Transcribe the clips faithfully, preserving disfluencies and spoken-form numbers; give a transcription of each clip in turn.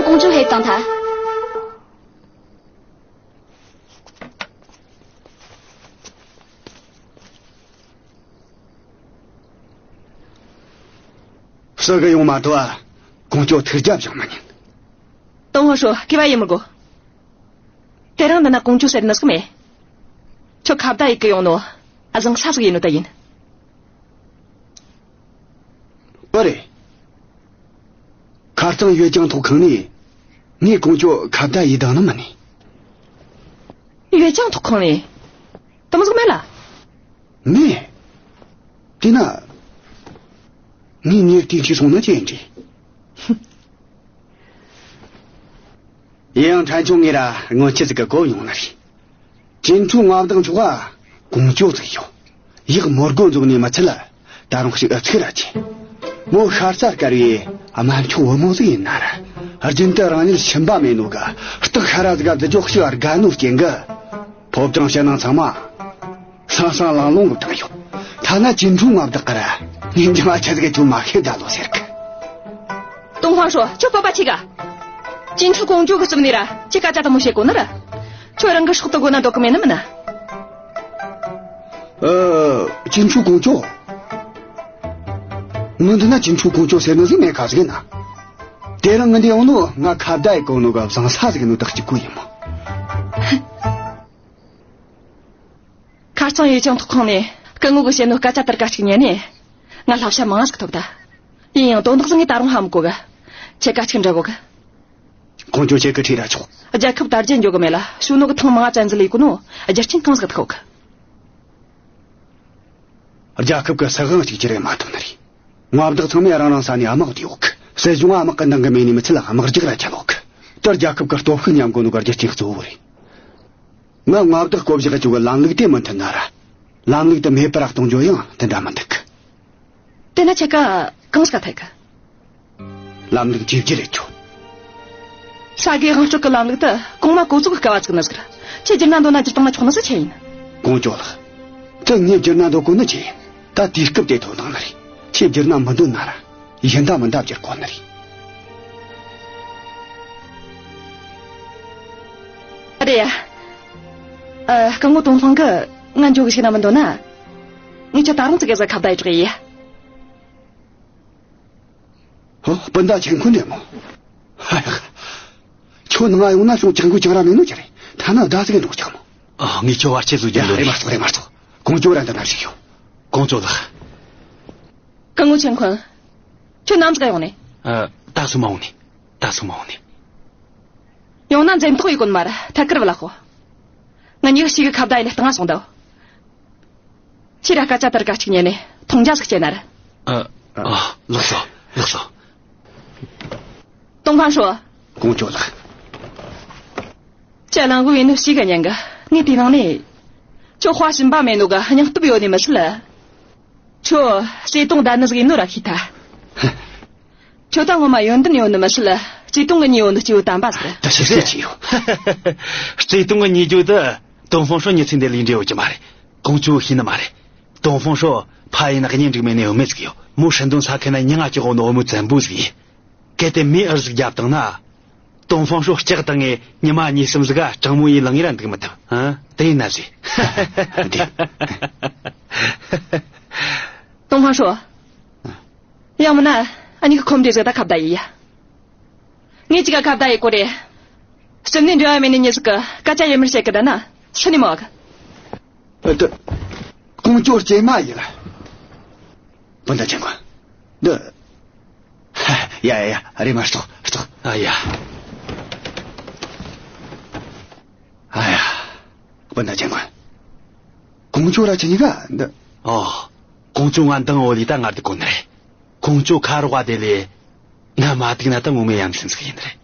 ཀོང་ཇོ་ཕེབས་བཏང་ཐལ། སུ་གི་ཡོང་མ་ཐུབ་ཨ། ཀོང་ཇོ་ཐུགས་རྒྱལ་བཞེངས་མི་ཉན། ཏོང་ཧྥང་ཧྲོ། གི་བ་ཡེ་མི་དགོ། དེ་རིང་འདི་ན་ཀོང་ཇོ་ཟེར་ནི་ཟིག་མེད། ཁྱོད་ཁ་བརྡ་ཡེ་གི་ཡོང་ནོ། ཨ་བཟང་ས་ཟིག་ཡིན་ནོ་ད་ཡིན། ཨོ་རེད། ཁ་རྩང་ཡོད་ཅང་ཐོག་ཁང་ནས། ངས་ཀོང་ཇོ་ཁ་བརྡ་ཡེ་བཏང་ནི་མིན་ནི། ཡོད་ཅང་ཐོག་ཁང་ནས། དེ་མོ་ཟིག་མེད་ལ། མེད། དེ་ན། ངས་ཉེར་དེ་ཁྱི་སོང་ན་ཅི་ཡིན་དྲི། ཡིན་ཡང་ཕྲན་ཆུང་ངས་ར་སྔོན་ཆད་ཟིག་གི་གོ་མྱོང་ནི་རེད། ཅིན་ཁྲུའུ་མངའ་བདག་མཆོག་ག་ཀོང་ཇོ་ཟིག་ཡོད། ཡག་མོ་སྒོ་འཛུགས་ནས་མི་ཚད་ལ། ད་རུང་ཞིག་ཨུ་ཚུགས་ར་ཆེ། མོ་ཤ་རྩ་དཀར་བའི་དམར་མཆོག་བུ་མོ་ཟིག་ཡིན་ན་ར། རྒྱུན་དུ་རང་ཉིད་ཞུམ་པ་མེད་ནོ་གི་སྟག་ཤ་ར་ཟིག་ག་བདུད་འཇོག་ཞིག་དགའ་ནོ་རྐྱེན་གི། ཕོ་བྲང་ཕྱི་ནང་ཚང་མ་སང་སང་ལང་ལོང་གི་བཏང་ཡོད། ཐ་ན་ཅིན་ཁྲུའུ་མངའ་བདག་གིས་ར་ཉིན་རྒྱུན་ཨ་ཆི་ཟིག་གི་ཁྱོད་མ་ཤེས་ད་ལོ་ཟེར་གི། ཏོང་ཧྥང་ཧྲོ། ཁྱོད་སྤོབས་པ་ཆེ་ག། ཅིན་ཁྲུའུ་ཀོང་ཇོ་གི་རྩིབ་ནས་ར་ཁྱོས་སྐད་ཆ་དེ་མོ་བཤད་གོ་ནི་ར། ཁྱོད་རང་གི་སྲོག་ཏུ་དགོས་ན་འདོད་གི་མེད་ནི་མིན་ན། ཨ། ཅིན་ཁྲུའུ་ཀོང་ཇོ། ངི་འདི་ན་ཅིན་ཁྲུའུ་ཀོང་ཇོ་ཟེར་ནི་ཟིག་མེད་ཁ་ཟིག་ཡིན་ན། དེ་རིང་ངི་འདི་ཡོང་ནོ་ང་ཁ་བརྡ་ཡེ་གོ་ནོ་གི་བཟང་ས་ཟིག་ནོ་བདག་གཅིག་པུ་ཡིན་མོ། ཁ་རྩང་ཡོད་ཅང་ཐོག་ཁང་ནས་སྐུ་ངོ་གི་བཤད་ནོ་སྐད་ཆ་དེར་ཀ་གཅིག་ཉན་ནས། ང་བསླབ་བྱ་མང་ཟིག་ཐོབ་ད། ཡིན་ཡང་དོན་དག་ཟིག་ངས་ད་རུང་ཧ་མི་གོ་གི། ཁྱེད་ཀ་གཅིག་འདྲི་གོ་གི། ཁོང་ཚོ་ཁྱེད་ཀྱི་ཁྲིད་ར་ཆོག། རྒྱལ་ཁབ་དར་རྒྱས་འགྱོ་གི་མེད་ལ་ཞུ་ནོ་གི་ཐེངས་མང་ཙམ་ཟིག་ལས་གོ་ནོ། རྒྱུ་རྐྱེན་གང་ཟིག་ཐུག་གི། རྒྱལ་ཁབ་ཀྱི་སྲིད་དབང་གཅིག་གྱུར་ཡེ་མ་ཐུབ་ནི་རེད། མངའ་བདག་ཚང་མས་རང་རང་ས་ནས་དམག་བསྡུས་ཡོད་གི། སྲིད་གཞུང་ང་དམག་གི་འདང་གི་མེད་ནི་མི་ཚད་ལ་དམག་རྒྱག་ར་ཆ་ལོག་གི། དེར་རྒྱལ་ཁབ་ཀྱི་སྟོབས་ཤུགས་ཉམས་གོ་ནོ་གི་རྒྱུ་རྐྱེན་གཙོ་བོ་རེད། ང་མངའ་བདག་བསྐོ་བཞག་ཅིག་གི་ལམ་ལུགས་དེ་མི་མཐུན་ན་ར། ལམ་ལུགས་དེ་མེད་པར་གཏོང་རྒྱུ་ཡང་དེ་འདྲ་མི་འདུག་གི། དེ་ན་ཁྱེད་ཀ་གང་ཟིག་ཐད་གི། ལམ་ལུགས་བཅོས་བསྒྱུར་རེད་ཆོག། ས་དགེ་དབང་སྤྲུག་གི་ལམ་ལུགས་དེ་གོང་མ་གོ་ཚོགས་ཀྱི་སྐལ་བ་ཚུགས་ནི་ཟིག་ར། ཁྱེད་བསྒྱུར་ན་འདོད་ན་བསྒྱུར་བཏང་ན་ཆོག་ནི་ཟིག་ཆི་ཡིན། ཀོང་ཇོ་ལགས། དེ་ངས་བསྒྱུར་ན་འདོད་གོ་ནི་ཆི་ཡིན། ད་དུས་སྐབས་དེ་ཐོན་བཏང་ནི་རེད། ཁྱེད་བསྒྱུར་ན་མི་འདོད་ན་ར། ཡིན་ད་མིན་ད་བསྒྱུར་དགོས་ནི་རེད། རེད་ཡ། ཨ། སྐུ་ངོ་ཏོང་ཧྥང་གིས་ང་འགྱོ་གི་ཞིག་ན་མི་འདོད་ན། ངས་ཁྱོད་ད་རུང་ཙི་གེ་ཟིག་ཁ་བརྡ་ཡེ་དྲག་ཡེ། ཧོ། སྤུན་ཟླ་ཆེན་ཁོ་འདྲ་མོ། ཧ་ཧ། ཁྱོད་ནང་ང་ཡོང་ན་ཅུང་ཅང་གུ་ཅང་ར་མེད་ནོ་ཅི་རེད། ཐ་ན་བརྡ་ཟིག་འགྲོ་ཅག་མོ། ཨ། ངས་ཁྱོད་བར་ཆད་བཟོ་རྒྱུ། ཡ། འདོད་རེད་མ་གཏོགས་རེད་མ་གཏོགས། ཀོང་ཇོ་ར་འདི་ན་ཞིག་ཡོད། ཀོང་ཇོ་ལགས། སྐུ་ངོ་ཆེན་ཁོན། ཁྱོད་ནམ་ཟིག་ཡོང་ནི། ཨ། ད་སོ་མ་ཡོང་ནི། ད་སོ་མ་ཡོང་ནི། ཡོང་ན་འཛེམ་དོགས་ཡེ་གོ་ནི་མ་ར་ཐད་ཀར་བུད་ལ་ཤོག། ང་གཉིས་ཞིག་གི་ཁ་བརྡ་ཡེ་ལས་སྟེང་ང་སོང་ད། ཁྱེད་ར་སྐད་ཆ་དེར་ཀ་གཅིག་ཉན་ནས་མཐོང་རྒྱ་ཟིག་སྐྱེས་ན་ར། ཨ། ཨ། ལགས་སོ། ལགས་སོ། ཏོང་ཧྥང་ཧྲོ། ཀོང་ཇོ་ལགས། ཁྱེད་གླང་གོ་ཡིན་ནོ་ཞིག་ག་ཉན་གི། ངས་དེ་ནང་ནས། ཁྱོད་དཔའ་ཞུམ་པ་མེད་ནོ་གི་སྙིང་སྟོབས་ཡོད་ནི་མི་སྲིད་ལ། ཁྱོད་བརྩེ་དུང་ལྡན་ནི་ཟིག་ཡིན་ནོ་ར་ཤེས་ཐལ། ཁྱོད་ད་ངོ་མ་ཡོན་ཏན་ཡོད་ནི་མི་སྲིད་ལ། བརྩེ་དུང་གི་ཉེས་ཡོད་ནི་སྐྱེ་བོ་དམ་པ་ཟིག་རེད། ད་ཤེས་ཚད་ཅི་ཡོད། བརྩེ་དུང་གི་ཉེས་བརྗོད་དེ་ཏོང་ཧྥང་ཧྲོ་མྱི་ཚེ་འདི་ལས་འབྲས་ཡོད་ཀྱི་མ་རེད། ཀོང་ཇོ་ཤེས་ནི་མ་རེད། ཏོང་ཧྥང་ཧྲོ་ཕ་ཡིན་ན་གཉེན་སྒྲིག་མེད་ནི་བུད་མེད་ཟིག་ཡོད། མོ་ཧྲིན་ཏུང་ས་ཁུལ་ན་མྱི་ང་ཅི་ཧོ་ནོ་བུ་མོ་བཙན་པོ་ཟིག་ཡིན། གལ་ཏེ་མོས་འུར་ཟིག་བརྒྱབ་བཏང་ན། ཏོང་ཧྥང་ཧྲོ་ལྕག་བཏང་ངས་ཉི་མ་གཉིས་གསུམ་ཟིག་ག་དྲང་མོ་ཡེ་ལངས་ཡེ་ར་འདུག་མི་ཐུབ། ཨ། དེ་ཡིན་ན་ཟེ། ཏོང་ཧྥང་ཧྲོ། ཡང་མིན་ན་ཨ་ནི་གི་ཁོམ་འདྲེ་ཟིག་ད་ཁ་བརྡ་ཡེ་ཡ། ངས་ཅིག་ག་ཁ་བརྡ་ཡེ་གོ་རེ། སེམས་ནས་འབྲེལ་བ་མེད་ནི་མྱི་ཟིག་གི་སྐད་ཆ་ཡེ་མར་བཤད་གི་ད་ན་ཤི་ནི་མོ་གི། ཨ། ད། ཀོང་ཇོ་སྐྱེས་མ་ཡིན་ལ། སྤུན་ཟླ་ཆེན་ཁོན། འདི། ཡ་ཡ་ཡ། རེད་མ་གཏོགས་གཏོགས། ཨ་ཡ། ཨ་ཡ། སྤུན་ཟླ་ཆེན་ཁོན། ཀོང་ཇོ་ར་ཁྱེད་གཉིས་ཀ་འདི། ཨོ། ཀོང་ཇོ་ང་འདང་འོ་ལི་ད་ང་འདི་གོ་ནི་རེད། ཀོང་ཇོ་ཁ་རོག་བ་དེ་ལས། ང་མ་སྡུག་ན་ད་ངོ་མའི་ཡ་མཚན་ཟིག་ཡིན་ནི་རེད།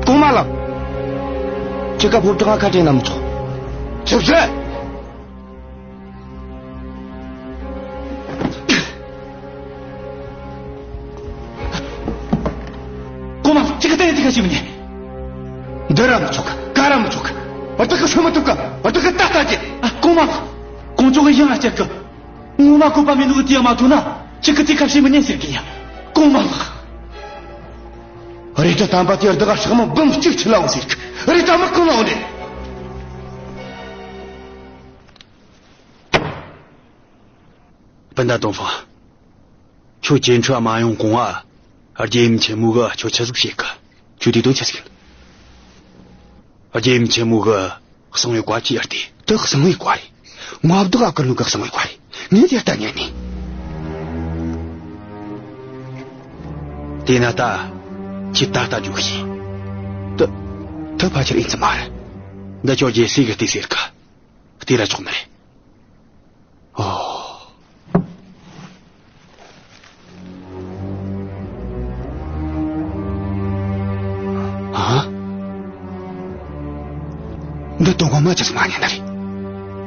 གོང་མ་ལགས། ཁྱེད་ཀ་ཕོ་བྲང་ཁ་བྲལ་ན་མི་ཆོག། ཆི་ཟེར། གོང་མ། ཁྱེད་ཀྱིས་གཏན་ནས་དེ་ག་བྱེད་མི་ཉན། འདི་ར་མི་ཆོག་གི། ག་ར་མི་ཆོག་གི། བདག་གིས་ཤོད་མི་ཐུབ་གི། བདག་གིས་ད་ལྟ་རྒྱུ། ཨ། གོང་མ། ཁོང་ཚོ་གི་ཡང་ཨ་ཅག་གི། ངོ་མ་བཀོད་པ་མེད་ནོ་གི་དེ་མ་ཐུབ་ན། ཁྱེད་ཀྱིས་དེ་ག་བྱེད་མི་ཉན་ཟེར་གི་ཡ། གོང་མ་ལགས། རེད་ད། དམ་པ་དེ་བདག་ག་ཕྱག་མོ་འབུམ་གཅིག་ཁྲིད་ལ་འོང་ཟེར་གི། རེད་ད། མི་གང་ལ་འོང་ནས། སྤུན་ཟླ་ཏོང་ཧྥང་། ཁྱོད་ཅིན་ཁྲུའུ་མ་ཡོང་གོང་ང་རྒྱལ་ཡུམ་ཆེན་མོ་གིས་ཁྱོད་ཆི་ཟིག་བཤད་གི། ཁྱོད་དེ་དོན་ཆི་ཟིག་ཡིན། རྒྱལ་ཡུམ་ཆེན་མོ་གིས་གསང་བའི་བཀའ་ཁྱེར་ཏེ། དེ་གསང་བའི་བཀའ་རེད། མངའ་བདག་ག་བསྐུར་ནོ་གི་གསང་བའི་བཀའ་རེད། ངས་དེ་ལྟ་ཉན་ནི། དེ་ན་ད་ཁྱེད་ད་ལྟ་འཇུག་ཤིག། དེ་དེ་ཕལ་ཆེར་ཡིན་ཙམ་མ་རེད། འདི་ཁྱོད་རྒྱལ་སྲས་གིས་བལྟས་ཟེར་གི། བལྟས་ར་ཆོག་ནི་རེད། ཨོ། ཨ། འདི་དོན་ངོ་མ་ཅི་ཟིག་མ་ཉན་ནི་རེད།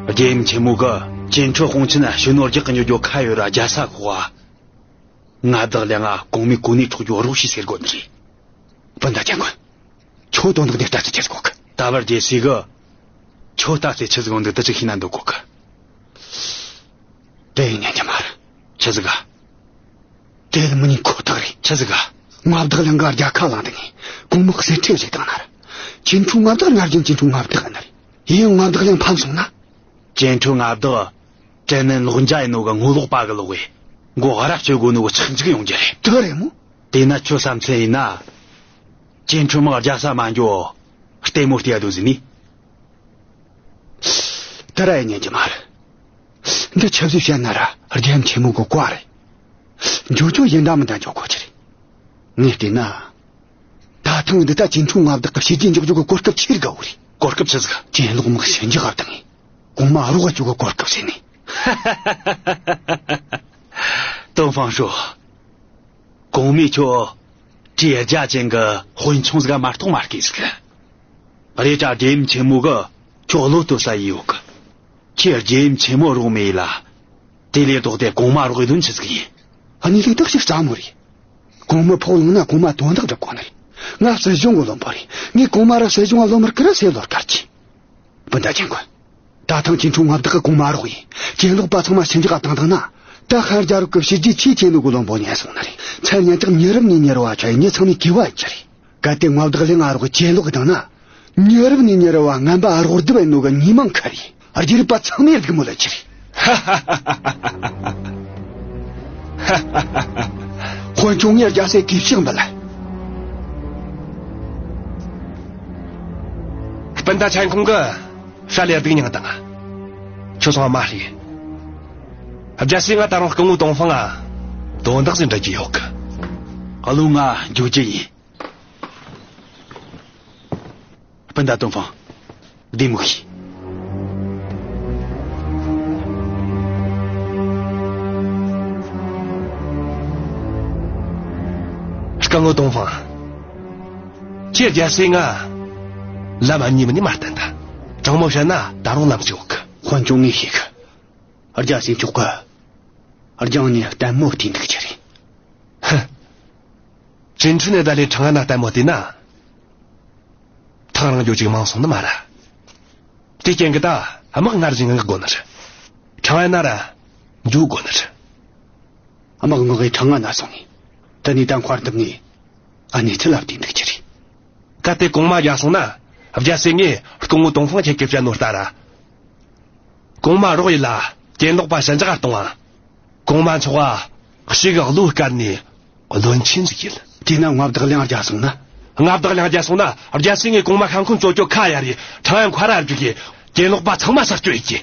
རྒྱལ་ཡུམ་ཆེན་མོ་གིས་ཅིན་ཁྲུའུ་དཔུང་ཆེན་ཞུ་ནོར་རྒྱག་གི་འགྱོ་རྒྱུ་ཁ་ཡོད་ར། རྒྱལ་ས་ཁོ་བ། མངའ་བདག་ལིའང་ང་གོང་མའི་གོ་གནས་འཕྲོག་རྒྱུ་རོགས་བྱོས་ཟེར་གོ་ནི་རེད། སྤུན་ཟླ་ཆེན་ཁོ། ཁྱོད་དོན་དག་འདི་ལྟ་ཚུལ་ཆི་ཟིག་གོ་གི། ད་བར་རྒྱལ་སྲས་གིས་ཁྱོད་ལྟ་ཚུལ་ཆི་ཟིག་འོང་འདུག། དེ་ཅིག་ཤེས་ན་འདོད་གོ་གི། དེ་ཡིན་ཉན་རྒྱུ་མ་རེད། ཆི་ཟིག་ག། དེ་ལ་མི་ཉན་ཁོ་ཐག་རེད། ཆི་ཟིག་ག། མངའ་བདག་ལིའང་ང་རྒྱལ་ཁ་བླངས་བཏང་ངས་གོང་མར་གསེར་ཁྲི་བཞེས་བཏང་ནི་རེད། ཅིན་ཁྲུའུ་མངའ་བདག་སྔར་བཞིན་ཅིན་ཁྲུའུ་མངའ་བདག་ཡིན་ནི་རེད། ཡིན་ཡང་མངའ་བདག་ལིའང་ཕམ་སོང་ན། ཅིན་ཁྲུའུ་མངའ་བདག་དྲན་ནན་ལོག་འཇའ་ཡིན་ནོ་གི་ངོ་ལོག་པ་གི་ལོག་གི། མགོ་ར་གཅོད་དགོས་ནོ་གི་ཆག་འཇིག་ཡོང་རྒྱུ་རེད། དེ་རེད་མོ། དེས་ན་ཁྱོད་བསམ་ཚུལ་ཡིན་ན། ཅིན་ཁྲུའུ་དམག་རྒྱལ་ས་མ་འགྱོ། ལྟད་མོ་ལྟོས་ཡ་འདུག་ཟེར་ནི། དེ་ར་ཡིན་ཉན་རྒྱུ་མ་རེད། འདི་ཆི་ཟིག་བཤད་ན་ར་རྒྱལ་ཡུམ་ཆེན་མོ་གི་བཀའ་རེད། འགྱོ་རྒྱུ་ཡིན་ད་མིན་ད་འགྱོ་དགོས་རྒྱུ་རེད། ངས་བལྟས་ན། ད་ཐེངས་འདི་ད་ཅིན་ཁྲུའུ་མངའ་བདག་གིས་བྱས་རྗེས་འཇོག་རྒྱུ་གི་གོ་སྐབས་ཆེ་དགའ་བོ་རེད། གོ་སྐབས་ཆི་ཟིག། ཅིན་ལོག་དམག་ཞི་འཇགས་བཏང་ངས་གོང་མ་རོགས་རྒྱུ་གི་གོ་སྐབས་ཟེར་ནས། ཏོང་ཧྥང་ཧྲོས། གོང་མས་ཁྱོད་དྲི་རྒྱ་ཅན་གི་དཔོན་ཆུང་ཟིག་ག་མ་གཏོགས་མ་བསྐོས་ཟིག། རེད་དྲ་རྒྱལ་ཡུམ་ཆེན་མོ་གིས་ཁྱོད་བློ་གཏོད་ས་ཡེ་ཡོད་གི། ཁྱོས་རྒྱལ་ཡུམ་ཆེན་མོ་རོགས་མི་ཡེ་ལ། དེ་ལས་ལྡོག་སྟེ་གོང་མ་རོགས་ཡེ་དོན་ཆི་ཟིག་ཡིན། གནས་ལུགས་དག་ཞིག་སྤྲང་མོ་རེད། གོང་མ་ཕོག་ལངས་ན་གོང་མ་དོན་དག་སྒྲུབ་དགོས་ནི་རེད། ང་སྲིད་གཞུང་གི་བློན་པོ་རེད། ངས་གོང་མ་ར་སྲིད་གཞུང་ང་བློ་མི་བཀར་ར་སེ་བློ་དཀར་གྱིས། སྤུན་ཟླ་ཆེན་ཁོ། ད་ཐེངས་ཅིན་ཁྲུའུ་མངའ་བདག་གིས་གོང་མ་རོགས་ཡེ། ཅིན་ལོག་པ་ཚང་མ་ཞི་འཇགས་བཏང་བཏང་ན། ད་ཧན་རྒྱལ་རབས་ཀྱི་བྱས་རྗེས་ཆེས་ཆེ་ནོ་གི་བློན་པོ་ཉན་སོང་ནི་རེད། མཚན་སྙན་གྲགས་མྱི་རབས་ནས་མྱི་རབས་བ་ཆ་ཡི་མྱི་ཚང་མས་གུས་པ་ཡེ་རྒྱུ་རེད། གལ་ཏེ་མངའ་བདག་ལིའང་ང་རོགས་ཅིན་ལོག་བཏང་ན། མྱི་རབས་ནས་མྱི་རབས་བ་ངན་པ་རོགས་སྡུབ་ཡེ་ནོ་གི་ཉེས་མིང་ཁུར་རེ། རྒྱལ་རབས་པ་ཚང་མས་སྡིགས་མོ་ལ་ཁྱེར་རེ། དཔོན་ཆུང་ངས་རྒྱལ་སྲས་གུས་ཕྱག་འབུལ། སྤུན་ཟླ་ཆེན་ཁོང་གིས་ཧྲ་ལེ་སྡུག་མྱངས་བཏང་། ཁྱོད་སོང་ང་མ་ཧྲི། རྒྱལ་སྲས་ང་ད་རུང་སྐུ་ངོ་ཏོང་ཧྥང་ང་དོན་དག་ཟིག་འདྲི་རྒྱུ་ཡོད་གི། བློན་ང་འགྱོ་རྒྱུ་ཡིན། སྤུན་ཟླ་ཏོང་ཧྥང་། བདེ་མོ་བྱོས། སྐུ་ངོ་ཏོང་ཧྥང་། ཁྱེད་རྒྱལ་སྲས་ང་ལམ་གཉིས་མིན་ནས་མ་བསྟན་ད། དྲང་མོ་བཤད་ན་ད་རུང་ལམ་གཅིག་ཡོད་གི། དཔོན་ཆུང་ངས་ཤེས་གི། རྒྱལ་སྲས་མཆོག་གིས་རྒྱང་ནས་ལྟད་མོ་བལྟས་འདུག་རྒྱུ་རེད། ཧུ། ཅིན་ཁྲུའུ་ནས་ད་ལས་ཁྲང་ཨན་ན་ལྟད་མོ་བལྟས་ན། ཐག་རིང་རྒྱུ་ཅིག་མང་སོང་ནི་མ་རེད། དེ་རྐྱེན་གྱིས་ད་དམག་སྔར་བཞིན་མངགས་དགོས་ནི་རེད། ཁྲང་ཨན་ན་ར་འགྱོ་དགོས་ནི་རེད། དམག་མངགས་གི་ཁྲང་ཨན་ན་སོང་ངས། དེ་ནས་ད་མཁར་བརྡིབས་ནས་གནས་ཚུལ་ལ་བལྟས་འདུག་རྒྱུ་རེད། གལ་ཏེ་གོང་མ་རྒྱལ་སོང་ན། རྒྱལ་སྲས་ངས་སྐུ་ངོ་ཏོང་ཧྥང་ཁྱེད་ཀྱིས་བཤད་ནོ་ལྟར་ར། གོང་མ་རོགས་ཡེ་ལ་གྱེན་ལོག་པ་ཞི་འཇགས་གཏོང་བ། གོང་མ་མཆོག་ག་ཞི་གི་བློ་དཀར་ནས་བློན་ཆེན་ཟིག་ཡིན། དེས་ན་མངའ་བདག་ལིའང་རྒྱལ་སོང་ན། མངའ་བདག་ལིའང་རྒྱལ་སོང་ན། རྒྱལ་སྲས་ངས་གོང་མ་ཤ་འཁོན་གཅོད་རྒྱུ་ཁ་ཡ་རེ། ཁྲང་ཨན་མཁར་ར་རྒྱུག་གི། གྱེན་ལོག་པ་ཚང་མ་གསར་གཅོད་ཡེ་རྒྱུ།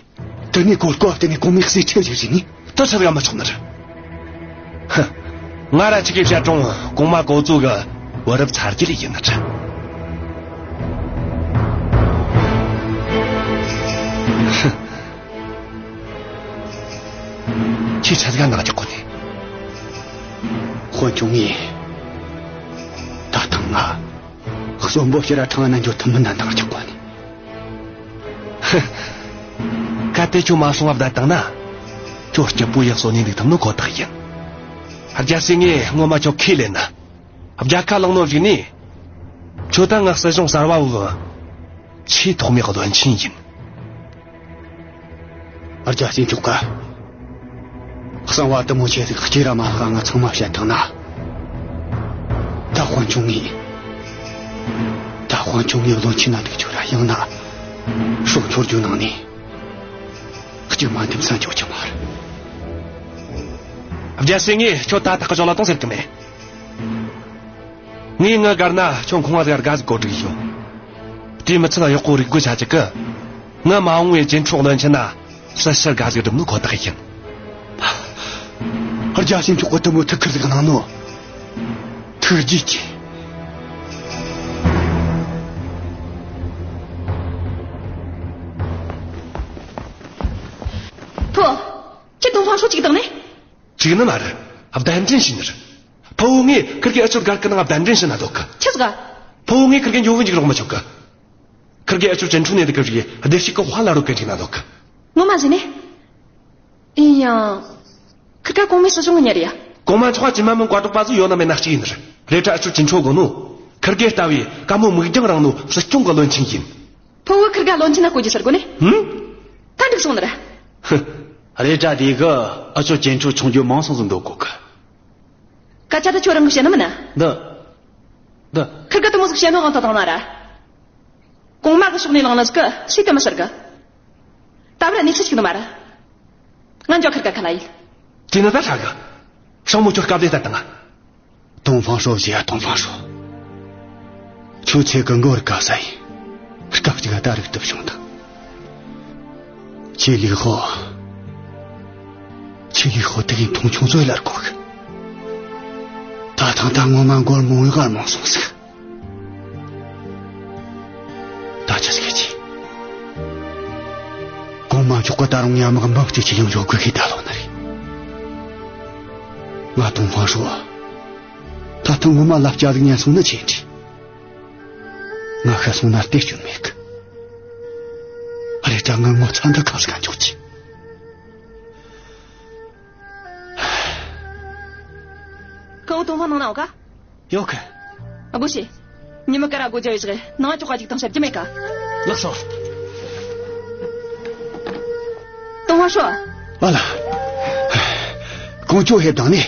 དེ་ནས་གོ་སྐབས་དེ་ནས་གོང་མའི་གསེར་ཁྲི་བཞེས་ནས། དེ་ཆི་ཟིག་ག་མི་ཆོག་ནི་རེད། ཧུ། ང་ར་ཁྱེད་ཀྱིས་བཤད་རུང་གོང་མ་གོ་ཚོད་གི་བུ་རབས་ཚ་རྒྱུད་ལས་ཡིན་ནི་རེད། ཧུ། ཁྱེད་ཆི་ཟིག་ག་ནག་རྒྱག་གོ་ནི། དཔོན་ཆུང་ངས་ད་ཐེངས་ང་གསོན་པོ་ཕྱིར་ར་ཁྲང་ཨན་ན་འགྱོ་ཐུབ་མིན་ན་འདང་རྒྱག་གོ་ནི། ཧུ། གལ་ཏེ་ཁྱོད་མ་སོང་བ་བསྡད་བཏང་ན། ཁྱོད་སྐྱིད་པོ་ཡག་བཟོ་ནས་འདུག་ཐུབ་ནོ་ཁོ་ཐག་ཡིན། རྒྱལ་སྲས་ངས་ངོ་མ་ཁྱོད་ཁས་ལེན་ན། རྒྱལ་ཁ་བླངས་ནོ་ཞིག་ནི། ཁྱོད་ད་ང་སྲིད་གཞུང་གསར་བ་བོའི་ཆེས་ཐོག་མའི་བློན་ཆེན་ཡིན། རྒྱལ་སྲས་མཆོག་ག་གསང་བ་དུ་མོ་ཆེ་ཟིག་སྐྱེ་ར་མ་ལྷག་ང་ཚང་མ་བཤད་ཐང་ན། ད་དཔོན་ཆུང་ངས། ད་དཔོན་ཆུང་ངས་བློན་ཆེན་ན་འདུག་ཆོག་ར་ཡང་ན། སྲོག་འཆོར་རྒྱུ་ནང་ནས། གཅིག་མ་འདེམས་ས་འཇོག་ཆ་མ་རེད། རྒྱལ་སྲས་ངས་ཁྱོད་ད་ཐག་གི་ཅོ་ལ་གཏོང་ཟེར་གི་མེད། ངས་ངི་སྒར་ན་ཁྱོད་ཁང་བ་ཟིག་དགའ་ཟིག་གོ་སྒྲིག་ཡོད། དེ་མི་ཚད་ཡག་པོ་རིག་དགོས་ཆ་ཅིག་གི། ང་མ་འོངས་པའི་རྒྱུན་འཁྱོངས་བློན་ཆེན་ན་སྲིད་ཕྱིར་དགའ་ཟིག་སྒྲུབ་ནོ་ཁོ་ཐག་ཡིན། རྒྱལ་སྲས་མཆོག་གི་དུ་མོ་ཐུགས་ཁུར་ཟིག་གནང་ནོ། ཐུགས་རྗེ་ཆེ། ཐོ། ཁྱེད་ཏུང་ཧྥང་ཧྲོ་གཅིག་དང་ནི། གཅིག་ནི་མ་རེད། གདན་འདྲེན་བྱས་ནི་རེད། ཕུ་བོ་ངས་ཁིར་གེ་ཨ་ཅོ་སྒར་གི་ནང་གདན་འདྲེན་བྱས་ན་འདོད་གི། ཆི་ཟིག་ག་ཕུ་བོ་ངས་ཁིར་གེ་འགྱོ་གི་འཇུག་རོགས་མི་ཆོག་གི། ཁིར་གེ་ཨ་ཅོ་ཅིན་ཁྲུ་ནས་འདི་གི་རིགས་བདེ་སྐྱིད་གི་དཔལ་ལ་རོལ་གི་འཇུག་ན་འདོད་གི། ངོ་མ་ཟིན་ནི། ཡིན་ཡང་། ཁིར་ཀ་གོང་མའི་སྲིད་གཞུང་གི་གཉེར་ཡ། གོང་མ་མཆོག་ག་ཅི་མ་མིན་བཀའ་སྒྲོག་པ་ཟིག་ཡོད་ན་མེད་ན་གཅིག་ཡིན་ནི་རེད། རེད་དྲ་ཨ་ཅོ་ཅིན་ཁྲུ་དགོས་ནོ། ཁིར་གེ་ལྟ་བུའི་དཀའ་མོ་མིག་རྒྱང་རིང་ནོ་སྲིད་སྐྱོང་གི་བློན་ཆེན་ཡིན། ཕུ་བོ་ཁིར་ག་བློན་ཆེན་ན་བསྐོ་རྒྱུ་ཟེར་གོ་ནི། ཧུམ། ད་འགྲིག་སོང་ནི་ར། ཧུ། རེད་དྲ་དེ་གི་ཨ་ཅོ་ཅིན་ཁྲུ་ཆུང་རྒྱུ་མང་སོང་ཟིག་འདོད་གོ་གི། སྐད་ཆ་དེ་ཁྱོད་རང་གི་བཤད་ནི་མིན་ན། འདི། འདི། ཁིར་ག་དུ་མོ་ཟིག་བཤད་ནོ་གང་དུ་བཏང་ན་ར། གོང་མ་གི་ཕྱོགས་ནས་ལངས་ནི་ཟིག་གི་སུས་དུ་མི་ཟེར་གི། ད་བར་གནས་ཚུལ་ཞིག་ནི་མ་ར། ང་འཇོག་ཁིར་ག་ཁ་ལ་ཡིན། དེ་ནི་ད་ཧྲ་གི། ཤང་མོ་ཁྱོད་སྐབས་དེ་ད་བཏང་ང་། ཏོང་ཧྥང་ཧྲོ་ཟེར་ཡ་ཏོང་ཧྥང་ཧྲོ། ཁྱོད་ཚེ་གི་མགོར་དགའ་ས་ཡིན། སྐབས་གཅིག་ད་རིག་ཐུབ་བྱུང་དང་། ཆེ་ལིག་ཧོ། ཆེ་ལིག་ཧོ་དེ་གི་མཐོང་ཆུང་བཟོས་ལར་གོ་གི། ད་ཐང་ད་ངོ་མ་མགོར་མོ་ཡི་གར་མོ་སོང་ཟིག། ད་ཆི་ཟིག་གི་ཆེ། གོང་མ་མཆོག་གི་ད་རུང་ཉ་མག་འབབ་ཅིག་ཆེ་ཡང་འཇོག་དགོས་གི་ད་ལོ་ནི་རེད། ང་ཏོང་ཧྥང་ཧྲོ། ད་ཐང་ངོ་མ་ལབ་ཅ་ཟིག་ཉན་སོང་ནི་ཆེ་འདྲི། ང་ཤི་སོང་ན་བལྟས་སྐྱོན་མེད་གི། ཨ་རེ་ད་ང་ངོ་ཚ་འདི་ཁ་ཟིག་ག་འཇོག་ཆེ། ཁོང་ཏོང་ཧྥང་ནང་ན་འོ་ག་ཡོད་གི། ཨ་གོ་ཤེ། ཉི་མ་ཀ་ར་སྒོ་རྒྱག་ཡོད་ཟིག་ནང་ཅོག་ག་ཅིག་དང་བཤད་རྒྱུ་མེད་ཀ་ལགས་སོ། ཏོང་ཧྥང་ཧྲོ། ཨ་ལ། ཀོང་ཅོ་ཧེབ་དང་ནི།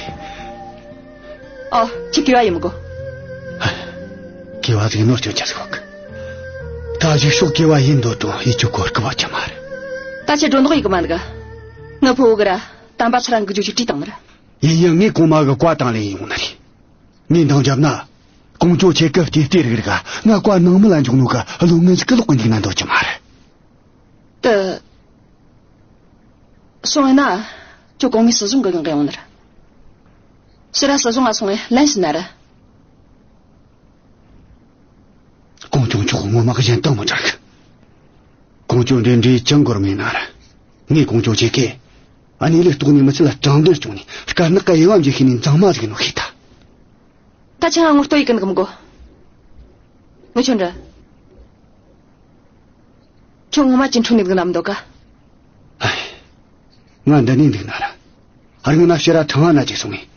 ཨོ། ཁྱི་གི་བ་ཡིན་མི་གོ་གི་བ་ཟིག་ནོར་སྐྱོན་ཆ་ཟིག་ཧོག་ད་གཞུག་ཕྱོགས་གི་བ་ཡིན་འདོད་དོ་ཡིད་ཆུ་གོར་གི་བ་ཆ་མ་རེད། ད་ཆེ་སྒྲོ་འདོགས་ཡི་གི་མ་འདུག་ང་ཕུ་བོ་གི་ར་དམ་པ་ཚུར་རང་གི་ཇོ་ཆུ་བྲིས་བཏང་ནི་ར། ཡིན་ཡང་ངས་གོང་མ་གི་བཀའ་དང་ལེན་ཡོང་ནི་རེད། ངས་འདང་བརྒྱབ་ན། ཀོང་ཅོ་ཁྱེད་ཀི་བལྟས་བལྟས་རིག་རིག་ང་བཀའ་ནང་མི་ལ་འཇོག་ནོ་གི་བློ་ངན་ཟིག་གི་ལོག་གི་འཇུག་ན་འདོད་ཀྱི་མ་རེད། དེ། སོང་ཡིན་ན། ཁྱོད་གོང་མའི་སྲིད་གཞུང་གི་གང་གི་ཡོང་ནི་རེད། ཕྱི་ར་སྲིད་གཞུང་ང་སོང་ངས་ལན་ཞུ་ན་ར། ཀོང་ཅོ་མཆོག་ངོ་མ་གཞན་དང་མི་འདྲ་གི། ཀོང་ཅོ་འདྲེ་འདྲེ་ཅང་གོར་མེད་ན་ར། ངས་ཀོང་ཅོ་ཆེ་གེ། ཨ་ནི་ལས་ལྟོགས་ནས་མི་ཚེ་ལ་དྲང་བདེན་སྐྱོང་ནས་དཀར་ནག་གི་དབྱེ་བ་འབྱེད་ཤེས་ནས་མཛངས་མ་ཟིག་ནོ་ཤེས་ད། ད་ཆང་ང་ངོ་ལྟོ་ཡི་ཀི་འདུག་མི་གོ་ངི་ཆོ་འདྲ། ཁྱོད་ངོ་མ་ཅིན་ཁྲུ་ནས་འདུག་ན་མི་འདོད་ཀ་ཨེ། ང་འདི་ནས་འདུག་ན་ར། ཨ་རིང་ན་ཕྱི་ར་ཐང་ང་ན་ཅིག་སོང་ངས།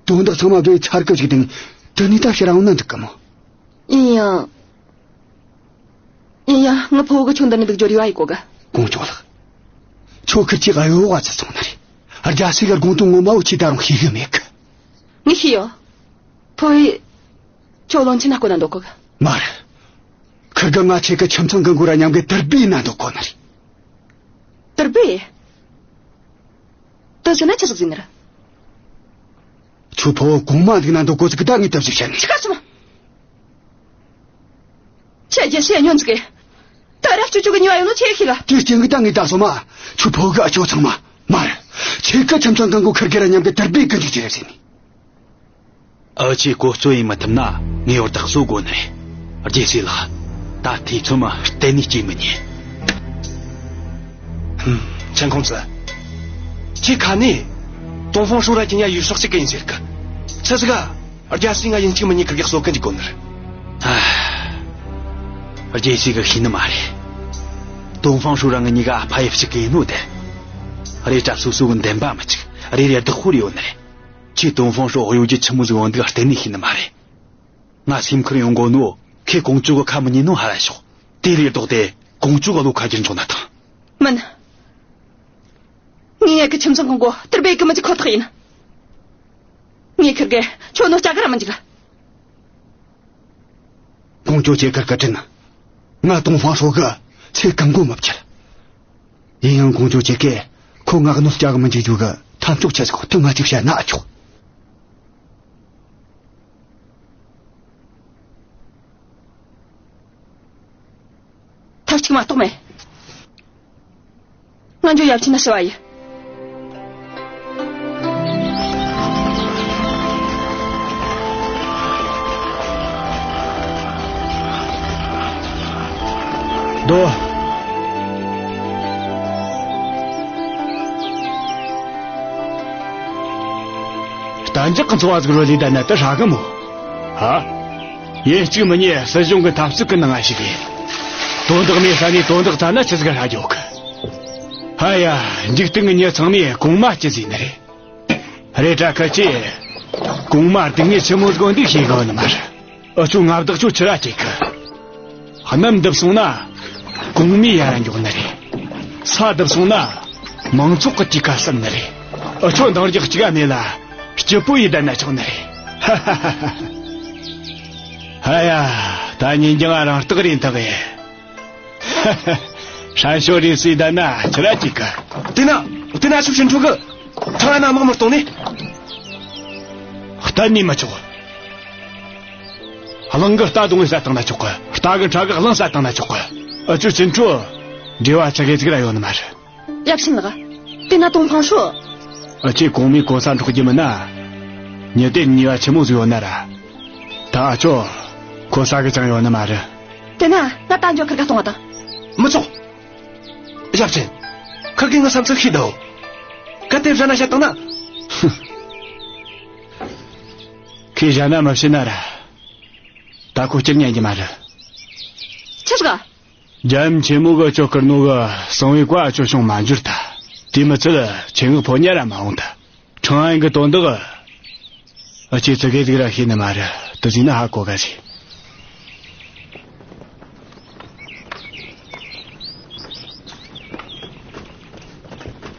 དོན་དག་ཚང་མ་བཟོས་ཚར་སྐབས་ཤིག་དང་། དེ་ནས་ད་ཕྱི་ར་འོང་ན་འདུག་གི་མོ། ཡིན་ཡང་། ཡིན་ཡང་ངི་ཕུ་བོ་གི་ཁྱོད་འདི་ནས་འདུག་རྒྱུ་རེ་བ་ཡི་གོ་གི། ཀོང་ཅོ་ལགས། ཁྱོད་ཁིར་ཅིག་གཡོ་བ་ཚ་སོང་ན་རེད། རྒྱལ་སྲས་གི་དགོངས་དོན་ངོ་མ་བོ་ཁྱེད་ད་རུང་ཤེས་གི་མེད་གི། ངས་ཤེས་ཡོད། ཕུ་བོས་ཁྱོད་བློན་ཆེན་ན་བསྐོ་ན་འདོད་གོ་གི། མ་རེད། ཁིར་གི་ང་ཆེ་གི་ཁྱིམ་ཚང་གི་མགོ་ར་མཉམ་གི་དུར་སྦས་ན་འདོད་གོ་ནི་རེད། དུར་སྦས། དེ་ཟེར་ན་ཆི་ཟིག་ཟེར་ནི་རེད། ཁྱོད་ཕུ་བོ་གོང་མ་འདུག་ན་འདོད་གོ་ཟིག་གི་ད་ངས་ཐབས་ཟིག་བཤད་ནི། ཆི་ཁ་སོང་། ཁྱེད་རྒྱལ་སྲས་ཉོན་ཟིག་གི། ད་ར་ཅོ་ཅོ་གི་ཉོ་ཡོད་ནོ་ཁྱེད་ཤེས་ལ། དེ་སྟེང་གི་ད་ངས་ད་སོ་མ། ཁྱོད་ཕུ་བོ་གི་ཨ་ཅོ་ཚང་མ། མ་རེད། ཆེ་གི་ཁྱིམ་ཚང་གི་མགོ་ཁིར་གི་ར་མཉམ་གི་དུར་སྦས་གི་འཇུག་རྒྱུ་རེད་ཟེར་ནི། ཨ་ཆེ་བཀོལ་སྤྱོད་ཡེད་མི་ཐུབ་ན་ངས་བར་ཐག་གསོ་དགོས་ནི་རེད། རྒྱལ་སྲས་ལགས། ད་ཐེ་ཚོམ་གཏན་ནས་སྐྱེ་མི་ཉན། ཧུམ། ཆན་ཁོང་ཙི། ཁྱེད་ཁ་ནས། ཏོང་ཧྥང་ཧྲོ་ར་ཁྱེད་ཉ་ཡུལ་ཤོག་ཅིག་གི་ཡིན་ཟེར་གི། ཆི་ཟིག་ག་རྒྱལ་སྲས་ང་ཡིན་གཅིག་མིན་གཉིས་ཁིར་གི་གསོ་གི་འཇུག་དགོས་ནི་རེད། ཨ། རྒྱལ་སྲས་གི་ཤེས་ནི་མ་རེད། ཏོང་ཧྥང་ཧྲོས་ར་ང་གཉིས་ཀ་ཕ་ཡུལ་གཅིག་གི་ཡིན་ནོ་དེ། རེད་དྲ་སོ་སོ་གི་འདེམས་པ་མི་གཅིག་རེ་རེ་བདག་པོ་རེ་ཡོད་ནི་རེད། ཁྱོས་ཏོང་ཧྥང་ཧྲོས་གཡོ་སྒྱུ་ཆི་མོ་ཟིག་ཡོང་འདུག་གཏན་ནས་ཤེས་ནི་མ་རེད། ང་སེམས་ཁུར་ཡོང་གོ་ནོ་ཁོས་ཀོང་ཇོ་གི་ཁ་མི་ཉན་ནོ་ཧ་ར་ཞོག་དེ་ལས་ལྡོག་སྟེ་ཀོང་ཇོ་གི་བློ་ཁ་བསྒྱུར་འཇོག་ན་ཐང་། མིན། ངས་ཡ་གི་ཁྱིམ་ཚང་གི་མགོ་དུར་སྦས་གི་མི་འཇུག་ཁོ་ཐག་ཡིན། ངས་ཁིར་གེ་ཁྱོད་ནོ་སྐྲག་གི་ར་མི་འཇུག་ཀོང་ཇོ་ཁྱེད་ཁིར་གི་དྲིན། ང་ཏོང་ཧྥང་ཧྲོས་གི་ཚེ་གང་གོ་མི་བཅད། ཡིན་ཡང་ཀོང་ཇོ་ཁྱེད་ཀས་ཁོ་ང་གི་གནོད་སྐྱེལ་གི་མི་འཇུག་རྒྱུ་གི་ཐབས་མཆོག་ཆི་ཟིག་ཐུག་ང་ཅིག་བཤད་ན་ཨ་ཆོག་ཐབས་གཅིག་མ་གཏོགས་མེད། ང་འགྱོ། ཡབ་ཆེན་ན་ཞུ་བ་ཡིན། སྡོད། གཏན་འཇགས་ཀྱི་འཚོ་བ་ཟིག་རོལ་ལས་བསྡད་ན་དེ་ཧྲ་གི་མོ། ཧ། ཡིན་གཅིག་མིན་གཉིས་སྲིད་གཞུང་གི་འཐབ་རྩོད་ཀྱི་ནང་ང་ཞུགས་ཡིན། དོན་དག་མེད་ས་ནས་དོན་དག་བཙལ་ན་ཆི་ཟིག་ཧྲ་རྒྱུ་གི། ཧ་ཡ། འཇིག་རྟེན་གྱི་མྱི་ཚང་མས་གོང་མ་སྐྱིད་ཟེར་ནི་རེད། རེད་དྲ་ཁི་ཆོས་གོང་མ་སྡུག་བསྔལ་ཆི་མོ་ཟིག་འདུག་ཤེས་གི་ནི་མ་རེད། འུ་ཆོ་མངའ་བདག་ཆོ་ཆི་ར་སྐྱིད་གི། གནམ་འདི་སོང་ན་གོང་མའི་ཡ་ར་འགྱོ་ནི་རེད། ས་འདི་སོང་ན་མང་ཚོགས་ཀྱི་དུས་ཁ་སིམ་ནི་རེད། འུ་ཆོ་འདང་རྒྱག་གཅིག་ག་མེད་ལ་སྐྱིད་པོ་ཡེ་བསྡད་ན་ཆོག་ནི་རེད། ཧ་ཡ། ད་ཉིན་རྒྱང་ང་རང་རྟགས་རེད་འདུག་གི། ཧ་ཧ། ཧྲན་ཤོ་རེ་སི་ད་ན་ཆི་ར་ཅིག་གི། དེ་ན། དེ་ན་ཤུགས་ཆེན་ཕྲུ་གུ། ཐང་ན་དམག་མི་གཏོང་ནས། གཏན་ནས་མི་ཆོག་གླང་གི་རྟ་གདོང་ངས་བསད་བཏང་ན་ཆོག་གི། རྟ་གི་ཁྲ་གི་གླང་བསད་བཏང་ན་ཆོག་གི། འུ་ཆོ་ཆེན་ཕྲུག་འབྲེལ་བ་ཆི་གེ་ཟིག་ར་ཡོད་ནི་མ་རེད། ཡབ་ཆེན་ལགས། དེ་ན་ཏོང་ཧྥང་ཧྲོས། འུ་ཆོས་གོང་མའི་གོ་ས་འཕྲོག་རྒྱུ་མིན་ན། མྱི་དེ་ནུས་པ་ཆི་མོ་ཟིག་ཡོད་ན་ར། ད་འུ་ཆོ་གོ་ས་གི་ཅང་ཡོད་ནི་མ་རེད། དེ་ན་ང་ད་འགྱོ་ཁིར་གེ་གཏོང་བ་དང་། མི་ཆོག་ཡབ་ཆེན། ཁིར་གེ་ངའི་བསམ་ཚུལ་ཤེས་འདུག་གལ་ཏེ་བཞག་ན་བཤད་བཏང་ན། ཁོས་བཞག་ན་མི་བཤད་ན་ར། ད་ཁོ་སྐྱུར་ཉན་རྒྱུ་མ་རེད། ཆི་ཟིག་རྒྱལ་ཡུམ་ཆེན་མོ་གིས་ཁྱོ་བསྐུར་ནོ་གི་གསང་བའི་བཀའ་ཁྱོ་སྲུང་མ་འགྱུར་ད། དེ་མི་ཚད་ཆེད་མངགས་ཕོ་ཉ་ར་མ་འོང་ད། ཁྲང་ཨན་གི་དོན་དག་འུ་ཆོས་ཙི་གེ་ཟིག་ར་ཤེས་ནི་མ་རེད། དེ་ཟིན་ན་ཧ་གོ་ག་ཟེ།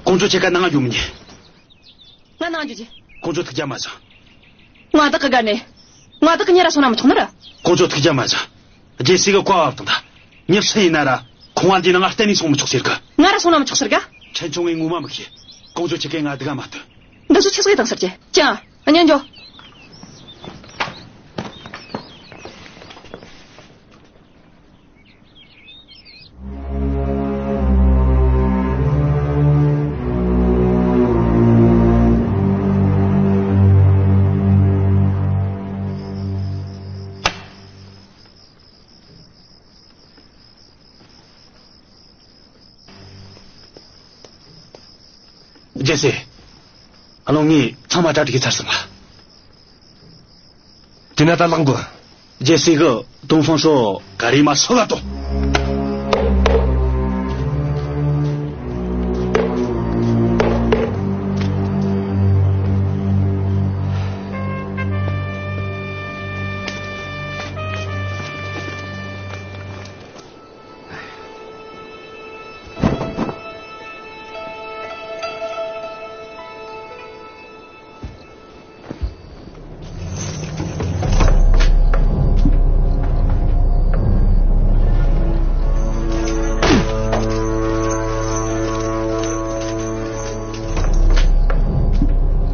ཀོང་ཇོ་ཁྱེད་ཀ་ནང་ང་ཡོང་མི་ཉན། ང་ནང་འགྱོ་རྒྱུ། ཀོང་ཇོ་ཐུགས་རྒྱལ་མ་བཞེངས། མངའ་བདག་གི་སྒར་ནས་མངའ་བདག་གི་མྱི་ར་སོང་ན་མི་ཆོག་ནི་རེད། ཀོང་ཇོ་ཐུགས་རྒྱལ་མ་བཞེངས། རྒྱལ་སྲས་གི་བཀའ་བབས་བཏང་ད། མྱི་སུ་ཡིན་ན་ར་ཁང་བ་འདིའི་ནང་ང་གཏན་ནས་སོང་མི་ཆོག་ཟེར་གི། ང་ར་སོང་ན་མི་ཆོག་ཟེར་གི། ཕྲན་ཆུང་ངས་ངོ་མ་མི་ཤེས། ཀོང་ཇོ་ཁྱེད་ཀས་ང་སྡུག་ག་མ་ཐུབ། འདི་ཚོ་ཆི་ཟིག་ཡེ་བཏང་ཟེར་གི། ཅང་། ཨ་ཉན་འགྱོ། རྒྱལ་སྲས། ཨ་ལོ་ངས་ཚང་མ་གྲ་སྒྲིག་ཚར་སོང་ལ། དེ་ན་ད་ལག་འགུལ། རྒྱལ་སྲས་གིས་ཏོང་ཧྥང་ཧྲོས་ག་རེ་མ་སོ་ལ་ཏོ།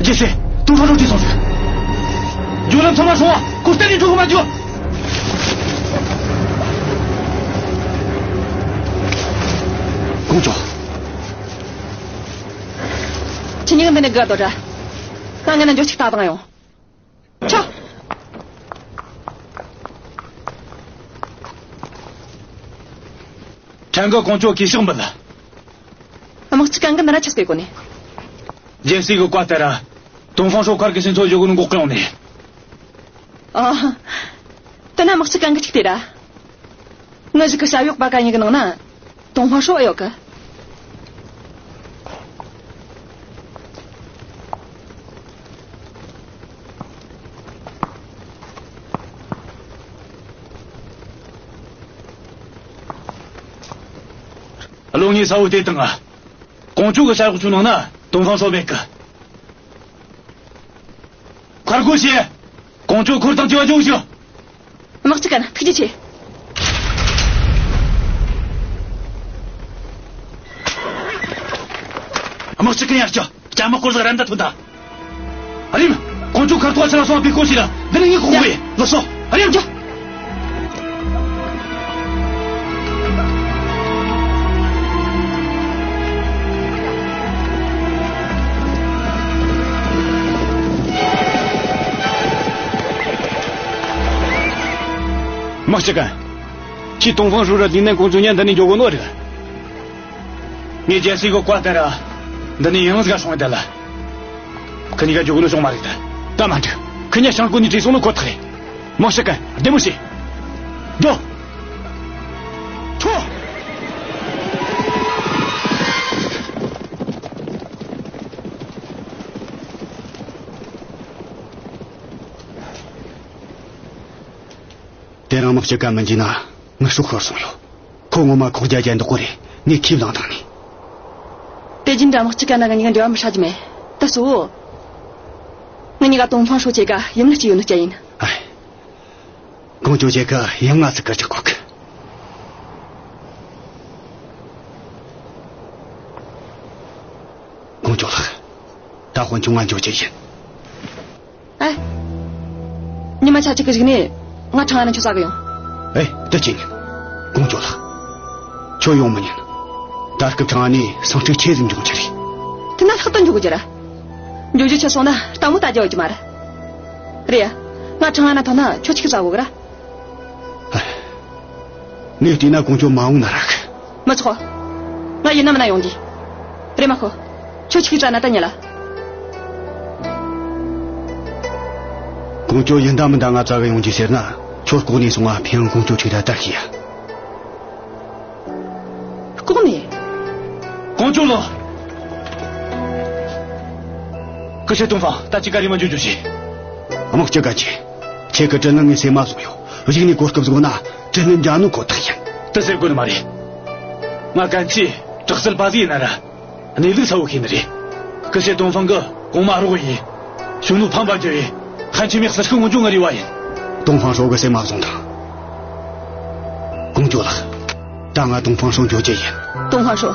རྒྱལ་སྲས། ཏོང་ཧྥང་ཧྲོས་བྲོས་སོང་ཟིག་འགྱོ་ལམ་ཚང་མ་སྲུང་བ། ཁོ་གཏན་ནས་འགྲོ་གི་མ་འགྱོ། ཀོང་ཇོ། ཁྱེད་གཉིས་ཀ་འདི་ནས་སྡོད་ར། ང་ངེད་ན་འགྱོ་ཅིག་ལྟ་བཏང་ཡོང་། ཆོག་ཕྲན་གིས་ཀོང་ཇོ་གུས་ཕྱག་འབུལ། དམག་སྤྱི་གན་གིས་འདི་ན་ཆི་ཟིག་ཡེ་གོ་ནི། རྒྱལ་སྲས་གི་བཀའ་ལྟར་ར། ཏོང་ཧྥང་ཧྲོས་ཁིར་གི་སེམས་ཚོར་བརྗོད་གོ་ནོ་འགོག་གི་ཡོང་ནི། ཨ། དེ་ན་དམག་སྤྱི་གན་གིས་ཅིག་ལྟོས་ར། ངའི་གཞུག་གི་བྱ་བའི་འོག་པ་གན་ཡིན་གི་ནང་ན། ཏོང་ཧྥང་ཧྲོ་ཨེ་ཡོད་གི། བློན་ངས་གསལ་བོ་བལྟས་བཏང་ང་། ཀོང་ཇོ་གི་ཤ་རོགས་ཚོའི་ནང་ན་ཏོང་ཧྥང་ཧྲོ་མེད་གི། ཁར་གོ་ཤེ། ཀོང་ཇོ་འཁོར་དང་བཅས་པ་འཇོག་ཞིག་དམག་སྤྱི་ཀན། ཐུགས་རྗེ་ཆེ། དམག་སྤྱི་ཀན། ཡར་ཅོ། སྐྱ་དམག་སྐོར་ཟིག་ར་མདའ་ཐོན་ད། ཨ་རིམ། ཀོང་ཇོ་ཁར་ཐོག་ཆ་ལ་སོང་བ་བི་ཀོ་ཤི་ལ། འདི་ནི་ངའི་ཁོག་པའི་ལགས་སོ། ཨ་རིམ། ཡ། དམག་སྤྱི་ཀན། ཁྱེད་ཏོང་ཧྥང་ཧྲོ་ར་ལི་ནན་ཀོང་ཇོ་གཉིས་འདི་ནས་འགྱོ་གོ་ནོ་རེད། ངས་རྒྱལ་སྲས་གི་བཀའ་ལྟར་ར། འདི་ནས་ཡང་ཟིག་སོང་བསྡད་ལ། ཁི་གཉིས་ཀ་འགྱོ་གོ་ནོ་བྱུང་མ་རེད་ད། ད་མ་འགྲིག་ཁི་གཉིས་ཤང་ཀོ་ནས་བྲོས་སོང་ནོ་ཁོ་ཐག་རེད། དམག་སྤྱི་ཀན། བདེ་མོ་བྱོས། འགྱོ། ཐོ། དེ་རིང་དམག་སྤྱི་ཀན་མི་འཇིགས་ན་ངི་སྲོག་ཤོར་སོང་ཡོད། ཁོ་ངོ་མ་ཁོག་རྒྱ་རྒྱ་འདུག་གོ་རེད། ངས་ཁས་བླངས་བཏང་ནི། དེ་རྒྱུན་འདྲ་དམག་སྤྱི་ཀན་ན་ང་གཉིས་ཀ་འབྲེལ་བ་མི་ཧྲ་རྒྱུ་མེད། ད་སོ། ང་གཉིས་ཀ་ཏོང་ཧྥང་ཧྲོ་ཆེ་ག་ཡུམ་ལ་སྐྱེས་ཡོད་ནི་སྐྱ་ཡིན། ཨེ། ཀོང་ཇོ་ཆེ་ག་ཡུམ་ང་ཚིག་གི་རྒྱག་གོ་གི། ཀོང་ཇོ་ལགས། ད་དཔོན་ཆུང་ང་འགྱོ་རྒྱུ་ཡིན། ཨེ། ཉི་མ་ཆ་གཅིག་གི་གཞུག་ནས་ང་ཁྲང་ཨན་ན་ཁྱོད་བཙལ་གི་ཡོང་། ཨེ། དེ་ཅི་ཡིན། ཀོང་ཇོ་ལགས། ཁྱོད་ཡོང་མི་ཉན། ད་སྐབས་ཁྲང་ཨན་ནས་སེང་ཕྲུག་ཆེ་ཟིག་འབྱུང་རྒྱུ་རེད། དེ་ན་ལྷག་ཏུ་འགྱོ་གི་རྒྱུ་ར། འགྱོ་རྒྱུ་ཆ་སོང་ན་ལྟད་མོ་ལྟ་རྒྱུ་ཡོད་རྒྱུ་མ་རེད། རེད་ཡ། ང་ཁྲང་ཨན་ན་ཐོན་ན་ཁྱོད་ཆི་གི་བཙལ་གོ་གི་ར། ངས་བལྟས་ན་ཀོང་ཇོ་མ་འོངས་ན་རག་མི་ཆོག་ང་ཡིན་ན་མིན་ན་ཡོང་རྒྱུ། རེམ་མ་ཁོ། ཁྱོད་ཆི་གི་བཙལ་ན་ད་ཉལ་ལ། ཀོང་ཇོ་ཡིན་ད་མིན་ད་ང་བཙལ་གི་ཡོང་རྒྱུ་ཟེར་ན། ཁྱོད་ལྐོག་ནས་སོང་ང་ཕིང་ཀོང་ཇོ་ཆིག་ར་ལྟ་ཤེས་ཡ། ལྐོག་ནས། ཀོང་ཇོ་ལགས། སྐུ་ཞབས་ཏོང་ཧྥང་། ད་ཅི་ག་རེ་མ་འཇུ་འཇུ་བྱེད། དམག་སྤྱི་ག་ཆེ། ཁྱེད་ཀྱི་དྲིན་ལན་ངས་སེམས་མ་བཟུང་ཡོད། གཞུག་ནས་གོ་སྐབས་བཟུང་ན་དྲིན་ལན་འཇལ་ནོ་ཁོ་ཐག་ཡིན། དེ་ཟེར་དགོས་ནི་མ་རེད། ང་གན་ཆི་དྲག་རྩལ་པ་ཟིག་ཡིན་ན་ར། གནས་ལུགས་གསལ་བོ་ཤེས་ནི་རེད། སྐུ་ཞབས་ཏོང་ཧྥང་གི་གོང་མ་རོགས་ཡིན། ཞུང་ནུ་ཕམ་པ་རྒྱུ་ཡིན། ཧན་ཆི་མེ་སི་ཁི་ངོ་འཇོག་ངི་རེ་བ་ཡིན། ཏོང་ཧྥང་ཧྲོ་གི་སེམས་མ་བཟུང་དང་། ཀོང་ཇོ་ལགས། ད་ང་ཏོང་ཧྥང་ཧྲོ་འགྱོ་རྒྱུ་ཡིན། ཏོང་ཧྥང་ཧྲོ།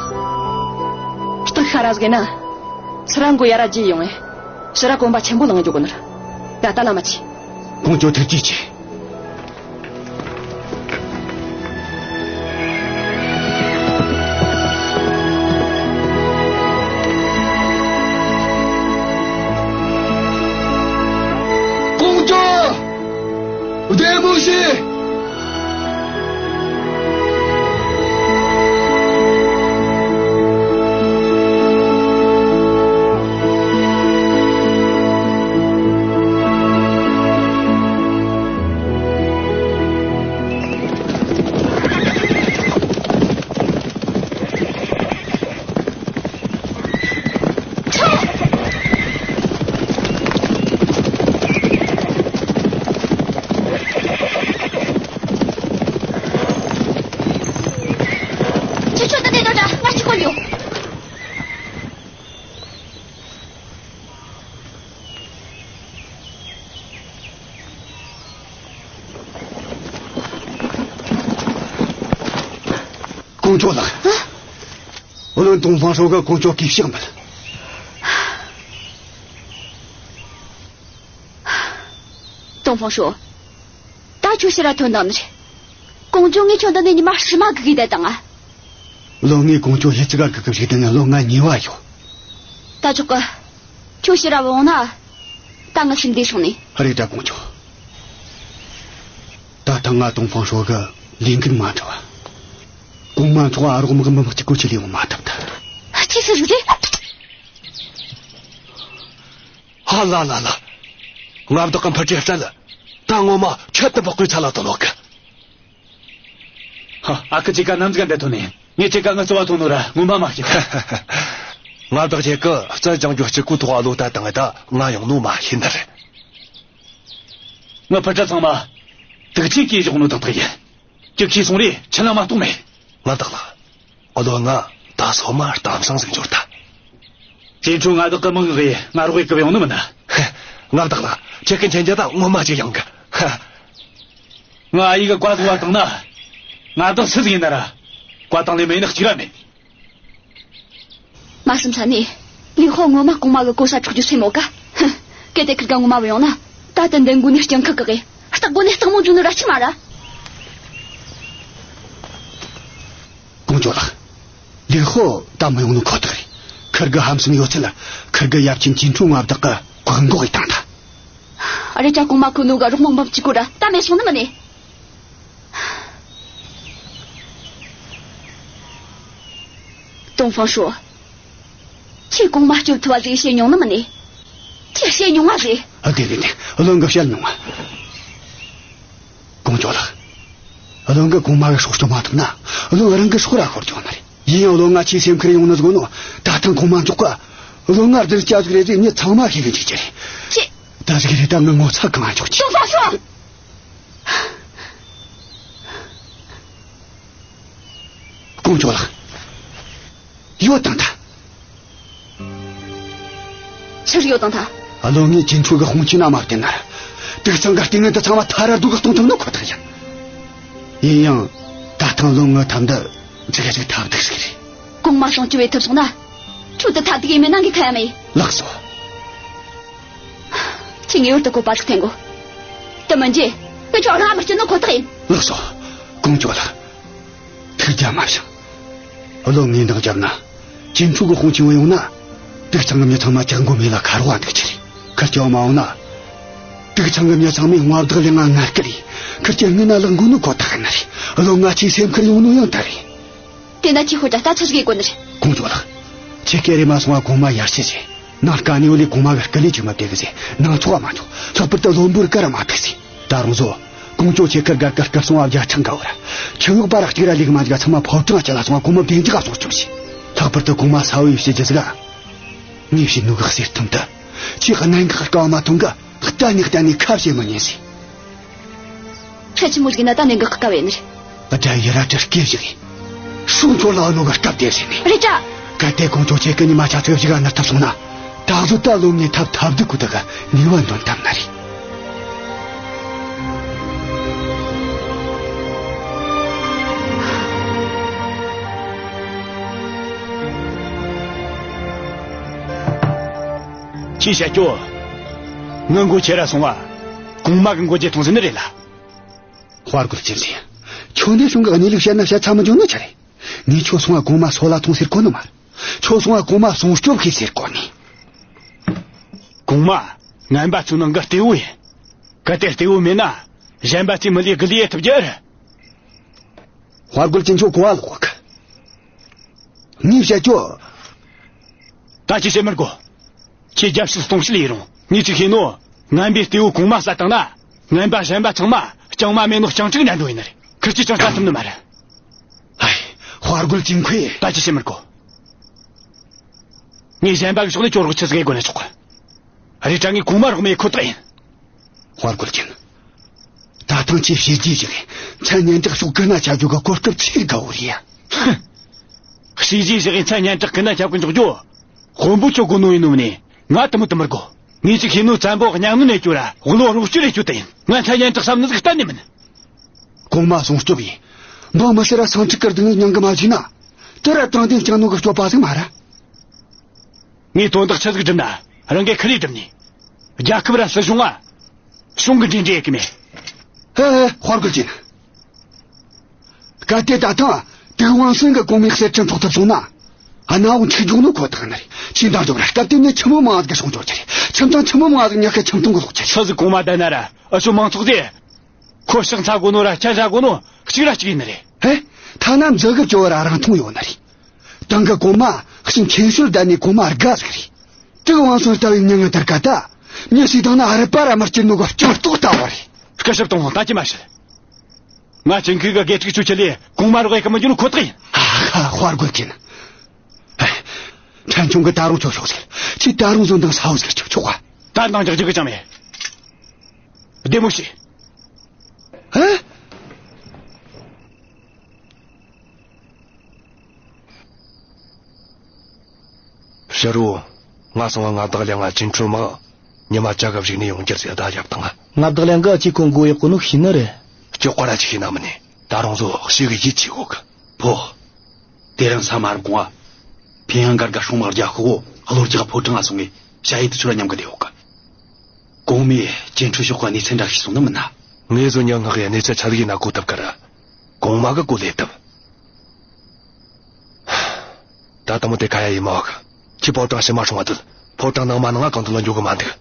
སྟག་ཤ་ར་ཟིག་ན། སི་ར་མགོ་ཡ་ར་རྗེས་ཡོང་ངས། ཕྱི་ར་གོམ་པ་ཆེན་པོ་ལངས་འགྱོ་གོ་ནི་ར། ད་ལྟ་ལ་མ་ཆི། ཀོང་ཇོ་ཐུགས་རྗེ་ཆེ། ཀོང་ཇོ། བདེ་མོ་བྱོས། ཁྱེད་ཚོ་འདི་ནས་འགྲོ་དྲ། ང་གཅིག་པོ་ཡོད། ཀོང་ཇོ་ལགས། ཨ། བློན་ཏོང་ཧྥང་ཧྲོ་གིས་ཀོང་ཇོ་གུས་ཕྱག་འབུལ། ཏོང་ཧྥང་ཧྲོ། ད་ཁྱོད་ཕྱིར་ར་ཐོན་དང་ནི་རེད། ཀོང་ཇོ་ངས་ཁྱོད་འདི་ནས་ཉི་མ་ཕྱི་མ་སྒུག་གི་བསྡད་དང་ང་། བློན་ངས་ཀོང་ཇོ་ཡི་ཙི་ག་སྒུག་གི་བཞུགས་དང་ང་བློན་ང་ཉེས་པ་ཡོད། ད་ཆོག་གི། ཁྱོད་ཕྱིར་ར་བུད་འོང་ན། ད་ང་སེམས་བདེ་སོང་ནི། ཨ་རེད་ད་ཀོང་ཇོ། ད་ཐང་ང་ཏོང་ཧྥང་ཧྲོ་གི་ལས་འགུལ་མ་འགྲུབ་བ། གོང་མ་མཆོག་ཨ་རོགས་མི་གི་མི་མི་གཅིག་གོ་ཆི་ལས་འོང་མ་ཐུབ་ད། ཅི་ཟེར་རྒྱུ་རེད། ཧ་ལ་ལ་ལ། མངའ་བདག་གི་འཕུར་གྲུའི་རྩལ། ད་ངོ་མ་ཁྱད་དུ་འཕགས་པའི་ཚད་ལ་ཐོན་ཡོད་གི། ཧ། ཨ་ཁུ་ཅིག་ག་ནམ་ཟིག་འདི་ཐོན་ནས། ངས་ཁྱེད་ཀ་ངའི་རྩ་བ་ཐོན་ནོ་ར་ངོ་མ་མ་ཤེས། མངའ་བདག་ཁྱེད་ཀྱིས་རྩལ་སྦྱང་རྒྱུ་གཅིག་པུའི་ཐོག་བློ་ལྟ་བཏང་ད་ང་ཡོང་ནོ་མ་ཤེས་ནི་རེད། ངའི་ཕུ་བྲང་ཚང་མ་དུག་ཆུས་གས་བཞག་ནོ་དག་དག་ཡིན། ཁྱོས་ཤེས་སོང་རེ་ཆི་ལ་མ་གཏོགས་མེད། མངའ་བདག་ལགས། བློན་ང་ད་སོ་མ་གཏམ་བཟང་ཟིག་འབྱོར་ཐལ། ཅིན་ཁྲུའུ་མངའ་བདག་གི་མིང་གིས་ང་རོགས་ཡེད་གི་ཡོང་ནི་མིན་ན། མངའ་བདག་ལགས། ཁྱེད་ཀྱི་མཁྱེན་རྒྱ་ད་ངོ་མ་ཅིག་ཡངས་གི། ཧ། ང་ཨ་ཡེ་གི་བཀའ་ཐོབ་བཏང་ན། མངའ་བདག་སུ་ཟིག་ཡིན་ན་ར། བཀའ་བཏང་ལས་མེད་ནི་གཅིག་ར་མེད། མ་བསམ་ས་ནས། ལི་ཧོ་ངོ་མ་གོང་མ་གི་གོ་ས་འཕྲོག་རྒྱུ་སེམས་ཡོད་ག། ཧུ། གལ་ཏེ་ཁིར་ག་ངོ་མ་བུད་ཡོང་ན། ད་ལྟ་འདི་མགོ་ནས་སྐྱོན་ཁུག་གི་གི། སྟག་མགོ་ནས་སྟག་མོ་འཇུ་ནི་ར་ཆི་མ་ར། ཀོང་ཇོ་ལགས། ལི་ཧོ་ད་མི་ཡོང་ནོ་ཁོ་ཐག་རེད། ཁིར་གི་ཧམ་སེམས་ཡོད་ཚད་ལ་ཁིར་གི་ཡབ་ཆེན་ཅིན་ཁྲུའུ་མངའ་བདག་གི་བཀག་འགོག་ཡེད་བཏང་ཐལ། ཨ་རེ་ཅག་གོང་མ་ཁོ་ནོ་ག་རོགས་མོ་འབུམ་གཅིག་གོ་ར་ད་མེད་སོང་ནི་མིན་ནི། ཏོང་ཧྥང་ཧྲོ། ཁྱེད་གོང་མ་སྐྱོབ་ཐུབ་བ་ཟིག་བཤད་མྱོང་ནི་མིན་ནི། ཁྱེད་བཤད་མྱོང་བ་རེད། ཨ་དེ་དེ་དེ་བློན་གིས་བཤད་མྱོང་བ། ཀོང་ཇོ་ལགས། བློན་གིས་གོང་མ་གི་སྲོག་སྐྱོབ་མ་ཐུབ་ན་བློན་རང་གི་སྲོག་ར་ཤོར་རྒྱུ་ནི་རེད། ཡིན་ཡང་བློན་ང་ཆེས་སེམས་ཁུར་ཡོང་ནི་ཟིག་ནོ། ད་ཐེངས་གོང་མ་འཇོག་གི། བློན་ང་རྫུན་སྐྱ་ཟིག་རེད་ཟེར་མྱི་ཚང་མ་ཤེས་གི་འཇུག་རྒྱུ་རེད། ཁྱེད། ད་ཟིག་རེད། ད་ངའི་ངོ་ཚ་གང་ང་འཇོག་རྒྱུ། ཏོང་ཧྥང་ཧྲོ། ཀོང་ཇོ་ལགས། ཡོད་དང་ཐལ། ཆི་ཟིག་ཡོད་དང་ཐལ། བློན་ངས་ཅིན་ཁྲུའུ་གི་དཔུང་ཆེན་ན་མ་བསྟེན་ན་ར། དུག་ཚང་གི་ལྟས་ངན་དེ་ཚང་མ་ཐ་ར་སྡུག་གི་གཏོང་ཐུབ་ནོ་ཁོ་ཐག་ཡིན། ཡིན་ཡང་། ད་ཐེངས་བློན་ངའི་ཐབས་འདི་ཙི་གེ་ཟིག་ཐབས་སྡུག་ཟིག་རེད། གོང་མ་སྲུང་སྐྱོབ་བྱེད་ཐུབ་སོང་ན། ཁྱོད་དེ་ཐབས་སྡུག་ཡིན་མིན་ནང་གི་ཁ་ཡ་མེད། ལགས་སོ། ཁྱེད་ངེས་པར་དུ་བཀོད་པ་ཟིག་འཐེན་དགོས། དེ་མིན་རྗེས་ངས་ཁྱོད་རང་མི་སྐྱོབ་ནོ་ཁོ་ཐག་ཡིན། ལགས་སོ། ཀོང་ཇོ་ལགས། ཐུགས་རྒྱལ་མ་བཞེངས། བློན་ངས་འདང་བརྒྱབ་ན། ཅིན་ཁྲུའུ་གི་དཔུང་ཆེན་བུད་ཡོང་ན། དུག་ཚང་གི་མྱི་ཚང་མ་ཇག་མགོ་མེ་ལ་ཁ་རོག་འདུག་རྒྱུ་རེད། ཁིར་སྐྱོབ་མ་ཡོང་ན། དུག་ཚང་གི་མྱི་ཚང་མས་མངའ་བདག་ལས་ང་ངར་སྐད་རེད། ཁིར་གྱི་སྔུན་ན་ལག་འགུལ་ནོ་ཁོ་ཐག་ཡིན་ནི་རེད། བློན་ང་ཆེས་སེམས་ཁུར་ཡོང་ནོ་ཡང་ད་རེད། དེ་ན་ཁྱེད་ཁོ་ད་ལྟ་ཆི་ཟིག་ཡེད་དགོས་ནི་རེད། ཀོང་ཇོ་ལགས། ཁྱེད་སྐད་རེ་མ་སོང་བ་གོང་མ་ཡར་ཞུ་བྱས། ནང་དཀའ་གནད་ཡོད་ལས་གོང་མ་གི་སྐུ་ལས་ཅིག་མི་བདེ་གི་ཟེར། ནང་ཚོགས་མ་འཇོག། ལྷག་པར་དུ་བློན་པོར་སྐད་ར་མ་ཐུག་ཟེར། ད་རུང་བཟོ། ཀོང་ཇོ་ཁྱེད་ཀར་སྒར་སྐར་སྐར་སོང་བ་བརྒྱ་ཆང་དགའ་བོ་ར། ཁྱེད་གཡོག་པ་ར་གཅིག་ར་ལས་མ་འཇུག་ཚང་མ་ཕོ་བྲང་ཁྲོད་ལ་སོང་བ་གོང་མ་བདེ་འཇགས་སྲུང་སྐྱོབ་བྱས། ལྷག་པར་དུ་གོང་མ་ས་བོ་ཡི་བྱེད་རྒྱུ་ཟིག་ཨ། ངས་བྱས་ནོ་གི་གསེར་ཐུམ་དེ། ཁྱེད་གནད་འགག་དཀའ་བ་མ་ཐོན་གི། གཏན་ནས་གཏན་ནས་ཁ་བྱེད་མི་ཉན་ཟེར། ཁྱེད་ཆི་མོ་ཟིག་ན་ད་ནི་འགག་དཀའ་བས་ནི། དགྲ་ཡི་ར་དྲི་སྐད་ཞིག་ཡིན། སྲུང་སྐྱོབ་ལ་ནོ་གི་སྐབས་དེ་ཟིན་ནས། རེད་ད། གལ་ཏེ་ཀོང་ཇོ་ཁྱེད་ཀྱི་ཉི་མ་ཆ་ཚིག་ཞིག་ཨ་ནར་ཐབས་སོང་ན། ད་གཟོད་ད་བློན་ངས་ཐབས་ཐབས་སྡུག་གི་དག་ནུས་པ་འདོན་ཐབས་ན་རེད། ཅི་བྱ་རྒྱུ། ངའི་མགོ་ཁྱེར་ར་སོང་བ། གོང་མ་གི་མགོ་རྒྱུ་ཐོངས་ཟིན་ནི་རེད་ལ། དཔའ་རྒོད་ཅན་ཟེར། ཁྱོད་འདི་སོང་གི་གནས་ལུགས་བཤད་ན་བཤད་ཚ་མི་འཇོག་ནི་ཆ་རེད། ངས་ཁྱོད་སོང་བ་གོང་མ་སོ་ལ་ཐོངས་ཟེར་གོ་ནི་མ་རེད། ཁྱོད་སོང་བ་གོང་མ་སྲུང་སྐྱོབ་བྱོས་ཟེར་གོ་ནི། གོང་མ་ངན་པ་ཚོའི་ནང་གི་གཏེ་བོ་ཡིན། གལ་ཏེ་གཏེ་བོ་མེད་ན་གཞན་པ་ཚོས་མི་ལས་དགུ་ལས་ཐུབ་རྒྱུ་རེད། དཔའ་རྒོད་ཅན་ཁྱོད་གོ་བ་ལོག་གི། ངས་བཤད་རྒྱུ། ད་ཅི་བྱེད་མི་དགོས། ཁྱེད་རྒྱབ་བཤད་སྟོང་བཤད་ཡིན་རུང་ངས་ཅིག་ཤེས་ནོ། ངན་པའི་གཏེ་བོ་གོང་མ་བསད་བཏང་ན། ངན་པ་གཞན་པ་ཚང་མ་རྐྱང་མ་མེད་ནོ་རྐྱང་ཕྲུག་འདྲ་འགྲོ་ཡིན་ནི་རེད། ཁིར་གིས་ཅང་བསད་ཐུབ་ནི་མ་རེད། ཨའི། དཔའ་རྒོད་ཅན་ཁོས། ད་ཅི་བྱེད་མི་དགོས། ངས་གཞན་པ་གི་ཕྱོགས་ནས་ཁྱོད་རོགས་ཆི་ཟིག་ཡེད་དགོས་ན་ཆོག་གི། རེད་དྲ་ངས་གོང་མ་རོགས་མི་ཡེད་ཁོ་ཐག་ཡིན། དཔའ་རྒོད་ཅན། ད་ཐེངས་ཁྱོས་བྱས་རྗེས་བཞག་གི། མཚན་སྙན་གྲགས་ཕྱོགས་གང་ན་ཁྱབ་རྒྱུ་གི་གོ་སྐབས་ཆེར་དགའ་བོ་རེད་ཡ། ཧུ། བྱས་རྗེས་བཞག་གི་མཚན་སྙན་གྲགས་གང་ན་ཁྱབ་གི་འཇོག་རྒྱུ། དཔོན་པོ་ཁྱོད་དགོས་ནོ་ཡིན་ནོ་མིན་ནི། ང་དེ་མོ་དེ་མི་དགོས། ངས་ཅིག་ཤེས་ནོ་བཙན་པོ་གཉའ་གནོན་ནས་སྐྱོ་ར་བློ་རོགས་སྐྱོར་རེ་སྐྱོ་དེ་ཡིན། ང་མཚན་སྙན་གྲགས་བསམ་ནི་ཟིག་གཏན་ནས་མིན། གོང་མ་སྲུང་སྐྱོབ་ཡིན། འབངས་མི་སེར་ར་སེམས་ཁྲལ་གི་སྡུག་བསྔལ་མྱང་གི་མ་བཞུགས་ན། དེ་ར་དྲང་བདེན་བསྐྱངས་ནོ་གི་སྤྱོད་པ་ཟིག་མ་རེད། ངས་དོན་དག་ཆི་ཟིག་སྒྲུབ་ན་རང་གིས་ཁི་རེ་སྒྲུབ་ནི། རྒྱལ་ཁབ་ར་སྲིད་གཞུང་ང་གཞུང་གི་འབྲེལ་འདྲིས་ཡེད་གི་མེད། ཧེ་ཧེ། དཔའ་རྒོད་ཅན། གལ་ཏེ་ད་ཐེངས་ཏིག་ཝང་སུན་གི་གོང་མའི་གསེར་ཁྲི་འཕྲོག་ཐུབ་སོང་ན། གནམ་འོག་འཆི་འགྲོ་ནོ་ཁོ་ཐག་ནི་རེད། ཁྱོས་འདང་རྒྱོབ་ར། སྐབས་དེ་ནས་ཆི་མོ་མང་ཟིག་གི་སྲུང་སྐྱོབ་རྒྱུ་རེད། ཁྱིམ་ཚང་ཆི་མོ་མང་ཟིག་ཉག་གི་ཁྱིམ་སྟོང་གི་ལོག་རྒྱུ་རེད། སུ་ཟིག་གོང་མ་བསྡད་ན་ར་འུ་ཆོ་མང་ཚོགས་ཟིག་ཁོ་ཕྱག་འཚལ་དགོས་ནོ་ར་སྤྱན་འདྲེན་དགོས་ནོ་གཅིག་ར་གཅིག་ཡིན་ནི་རེད། ཧེ། ཐ་ན་མཛུ་གུ་བཅོ་བ་ར་རིང་ཐུང་ཡོད་ནི་རེད། དེང་གི་གོང་མ་ཕྱིར་མཁྱེན་ཞུ་བསྡད་ནི་གོང་མ་དགའ་ཟིག་རེད། ཏིག་ཝང་སུན་ལྟ་བུའི་མྱི་ངན་དེར་ག་ད། མྱི་སུས་བཏང་ན་རུས་པ་ར་མི་སྐྱུར་ནོ་གི་སྐྱོན་རྟོག་ལྟ་བུ་རེད། སྐུ་ཞབས་ཏོང་ཧྥང་ད་ཅི་མ་བཤད། ང་ཅིན་ཁུའི་གི་དགེ་ཕྲུག་ཆོ་ཁྲིད་ལས་གོང་མ་རོགས་ཡེད་གི་མི་འགྱོ་ནོ་ཁོ་ཐག་ཡིན། ཨ་ཧ། དཔའ་རྒོད་ཅན། ཨེ། ཕྲན་ཆུང་གིས་ད་རུང་ཁྱོ་ཤོག་ཟེར། ཁྱོས་ད་རུང་བཟོ་འདང་ས་བོ་ཟིག་ཆོག་ཆོག་ག། ད་འདང་རྒྱག་རྒྱུ་གི་ཅང་མེད། བདེ་མོ་བྱོས། ཨེ། ཕྱི་རུ། ང་སོང་ང་མངའ་བདག་ལིའང་ང་ཅིན་ཁྲུའུ་དམག་ཉི་མ་བཅུ་གི་གཞུག་ནས་ཡོང་རྒྱུ་ཟེར་བརྡ་བརྒྱབ་བཏང་ང་། མངའ་བདག་ལིའང་གིས་ཅིན་ཁོ་མགོ་གཡོག་གོ་ནོ་ཤེས་ནི་རེད། སྐྱོ་ཀ་ར་ཅིག་ཤེས་ན་མིན་ནི། ད་རུང་བཟོ་ཞིག་གི་ཡིད་ཆེས་གོ་གི། ཕོ། དེ་རིང་ས་མ་རུབ་གོང་ང་། ཕིན་ཡང་སྒར་གི་སྲུང་དམག་རྒྱལ་ཤོག་གོ་གློ་རྒྱག་ཕོ་བྲང་ང་སོང་ངས་ཞ་ཡི་དེ་ཚོ་ར་མཉམ་གི་བསྡད་ཡོད་གི། གོང་མས་ཅིན་ཁྲུའུ་ཕྱོགས་གི་གནས་ཚུལ་འདྲ་ཤེས་སོང་ནི་མིན་ན། ངས་བཟོ་ཉག་ངག་གི་གནས་ཚུལ་ཆ་ཟིག་ཡིན་ན་གོ་ཐུབ་གི་ར། གོང་མ་གིས་གོ་ལས་ཐུབ། ད་དེ་མོ་དེ་ཁ་ཡ་ཡེ་མ་བ་གི། ཁྱོས་ཕོ་བྲང་ཕྱི་མ་སྲུང་བ་དེ། ཕོ་བྲང་ནང་མ་ནང་ང་གང་དུ་ལ་འགྱོ་གི་མ་འདུག།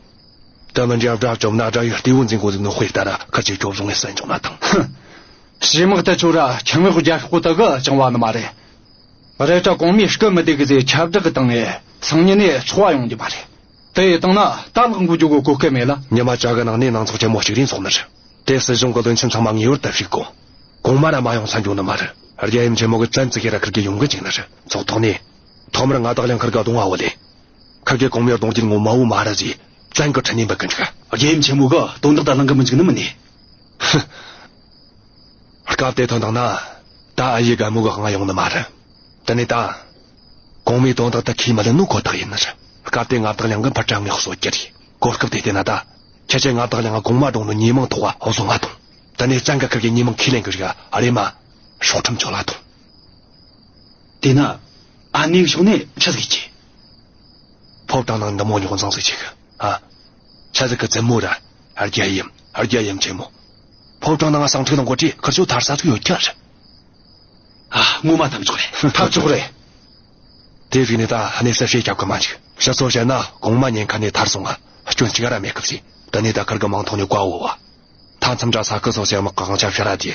དེ་མིན་འདྲ་དགྲ་བཅོམ་ན་དགྲ་ཡི་རྟེའུ་འཛིན་གོ་ཟིག་ནོ་དཔེ་ལྟ་ར་ཁིར་ཆོ་ཁྱོ་བཟུང་ངས་བསད་འཇོག་ན་ཐང་། ཧུམ། ཞི་དམག་དེ་ཚོ་ར་ཆིན་ཧྭ་རྒྱལ་ཤོག་དེ་གིས་བཅིངས་བ་ནི་མ་རེད། རེད་དྲ་གོང་མས་སྐུ་མི་བདེ་གི་ཟེར་ཁྱབ་བསྒྲགས་གི་བཏང་ངས་སང་ཉིན་ནས་ཚོགས་པ་ཡོང་རྒྱུ་མ་རེད། དེ་ཡི་བཏང་ན་ད་ལག་འགུལ་རྒྱུ་གི་གོ་སྐབས་མེད་ལ། ཉི་མ་བཅུ་གི་ནང་ནས་ནང་ཚོགས་ཆེན་མོ་གཅིག་རེ་འཚོགས་ནི་རེད། དེ་སྲིད་གཞུང་གི་བློན་ཆེན་ཚང་མ་ངེས་པར་དུ་ཞུགས་དགོ། གོང་མ་ར་མ་ཡོང་ས་འགྱོ་ནི་མ་རེད། རྒྱལ་ཡུམ་ཆེན་མོ་གིས་བཙན་ཙིག་གེ་ར་ཁིར་གེ་ཡོང་གི་བཅུག་ནི་རེད། ཚོགས་ཐོག་ནས། ཐོག་མར་མངའ་བདག་ལིའང་ཁིར་གེ་གདོང་ང་བོ་ལས། ཁིར་གེས་གོང་མའི་གདུང་རྒྱུད་ངོ་མ་བོ་མ་ར་ཟིག་བཙན་གིས་ཁྲིད་ནས་འབུད་གི་འཇུག། རྒྱལ་ཡུམ་ཆེན་མོ་གིས་དོན་དག་དེ་གླེང་གི་མི་འཇུག་ནི་མིན་ནི། ཧུ། སྐབས་དེ་ཐོན་དང་ན། ད་ཨ་ཡེ་རྒན་མོ་གི་དབང་ཡོང་ནི་མ་རེད། དེ་ནས་ད། གོང་མའི་དོན་དག་ད་ཁས་མི་ལེན་ནོ་ཁོ་ཐག་ཡིན་ནི་རེད། སྐབས་དེ་མངའ་བདག་ལིའང་གིས་འཕུར་གྲལ་ངོས་གསོ་རྒྱུ་རེད། གོ་སྐབས་དེ་བལྟས་ན་ད། ཁྱེད་ཀྱིས་མངའ་བདག་ལིའང་གོང་མ་གདུང་ནོ་ཉེས་མིང་ཐོག་བ་བཟུང་བ་དང་། དེ་ནས་བཙན་གིས་ཁིར་གི་ཉེས་མིང་ཁས་ལེན་གི་རིགས་རེམ་མ་སྲོག་ཁྲིམས་གཅོད་ལ་ཐོངས། དེས་ན་ཨ་ནེ་གི་ཕྱོགས་ནས་ཆི་ཟིག་བྱེད། ཕོ་བྲང་ནང་འདི་མོ་རྙོག་འཛིང་ཟིག་ཆེ་གི། ཨ། ཆི་ཟིག་གི་བཙུན་མོ་ར། རྒྱལ་ཡུམ། རྒྱལ་ཡུམ་ཆེན་མོ། ཕོ་བྲང་ནང་ཟིང་འཁྲུག་ལངས་གོ་དུས་ཁིར་ཆོ་ཐར་ས་ཟིག་ཡོད་ཀྱི་རེད། ཨ། ངོ་མ་ཐབས་ཆོག་རེད། ཐབས་ཆོག་རེད། དེ་ཟིག་ནས་ད་གནས་ཚུལ་བཤད་རྒྱབ་གི་མ་འཇུག། ཕྱི་སོ་བཤད་ན་གོང་མ་ཉེན་ཁ་ནས་ཐར་སོང་ང་། སྐྱོན་ཅི་ག་ར་མེད་གི་ཟེར། དེ་ནས་ད་ཁིར་གི་མིང་ཐོག་ནས་བཀའ་ཕོབ་བ། མཐའ་མཚམས་འདྲ་ས་ཁུལ་སོ་སོའི་དམག་གི་དབང་ཆ་ཕྱིར་ར་དེ།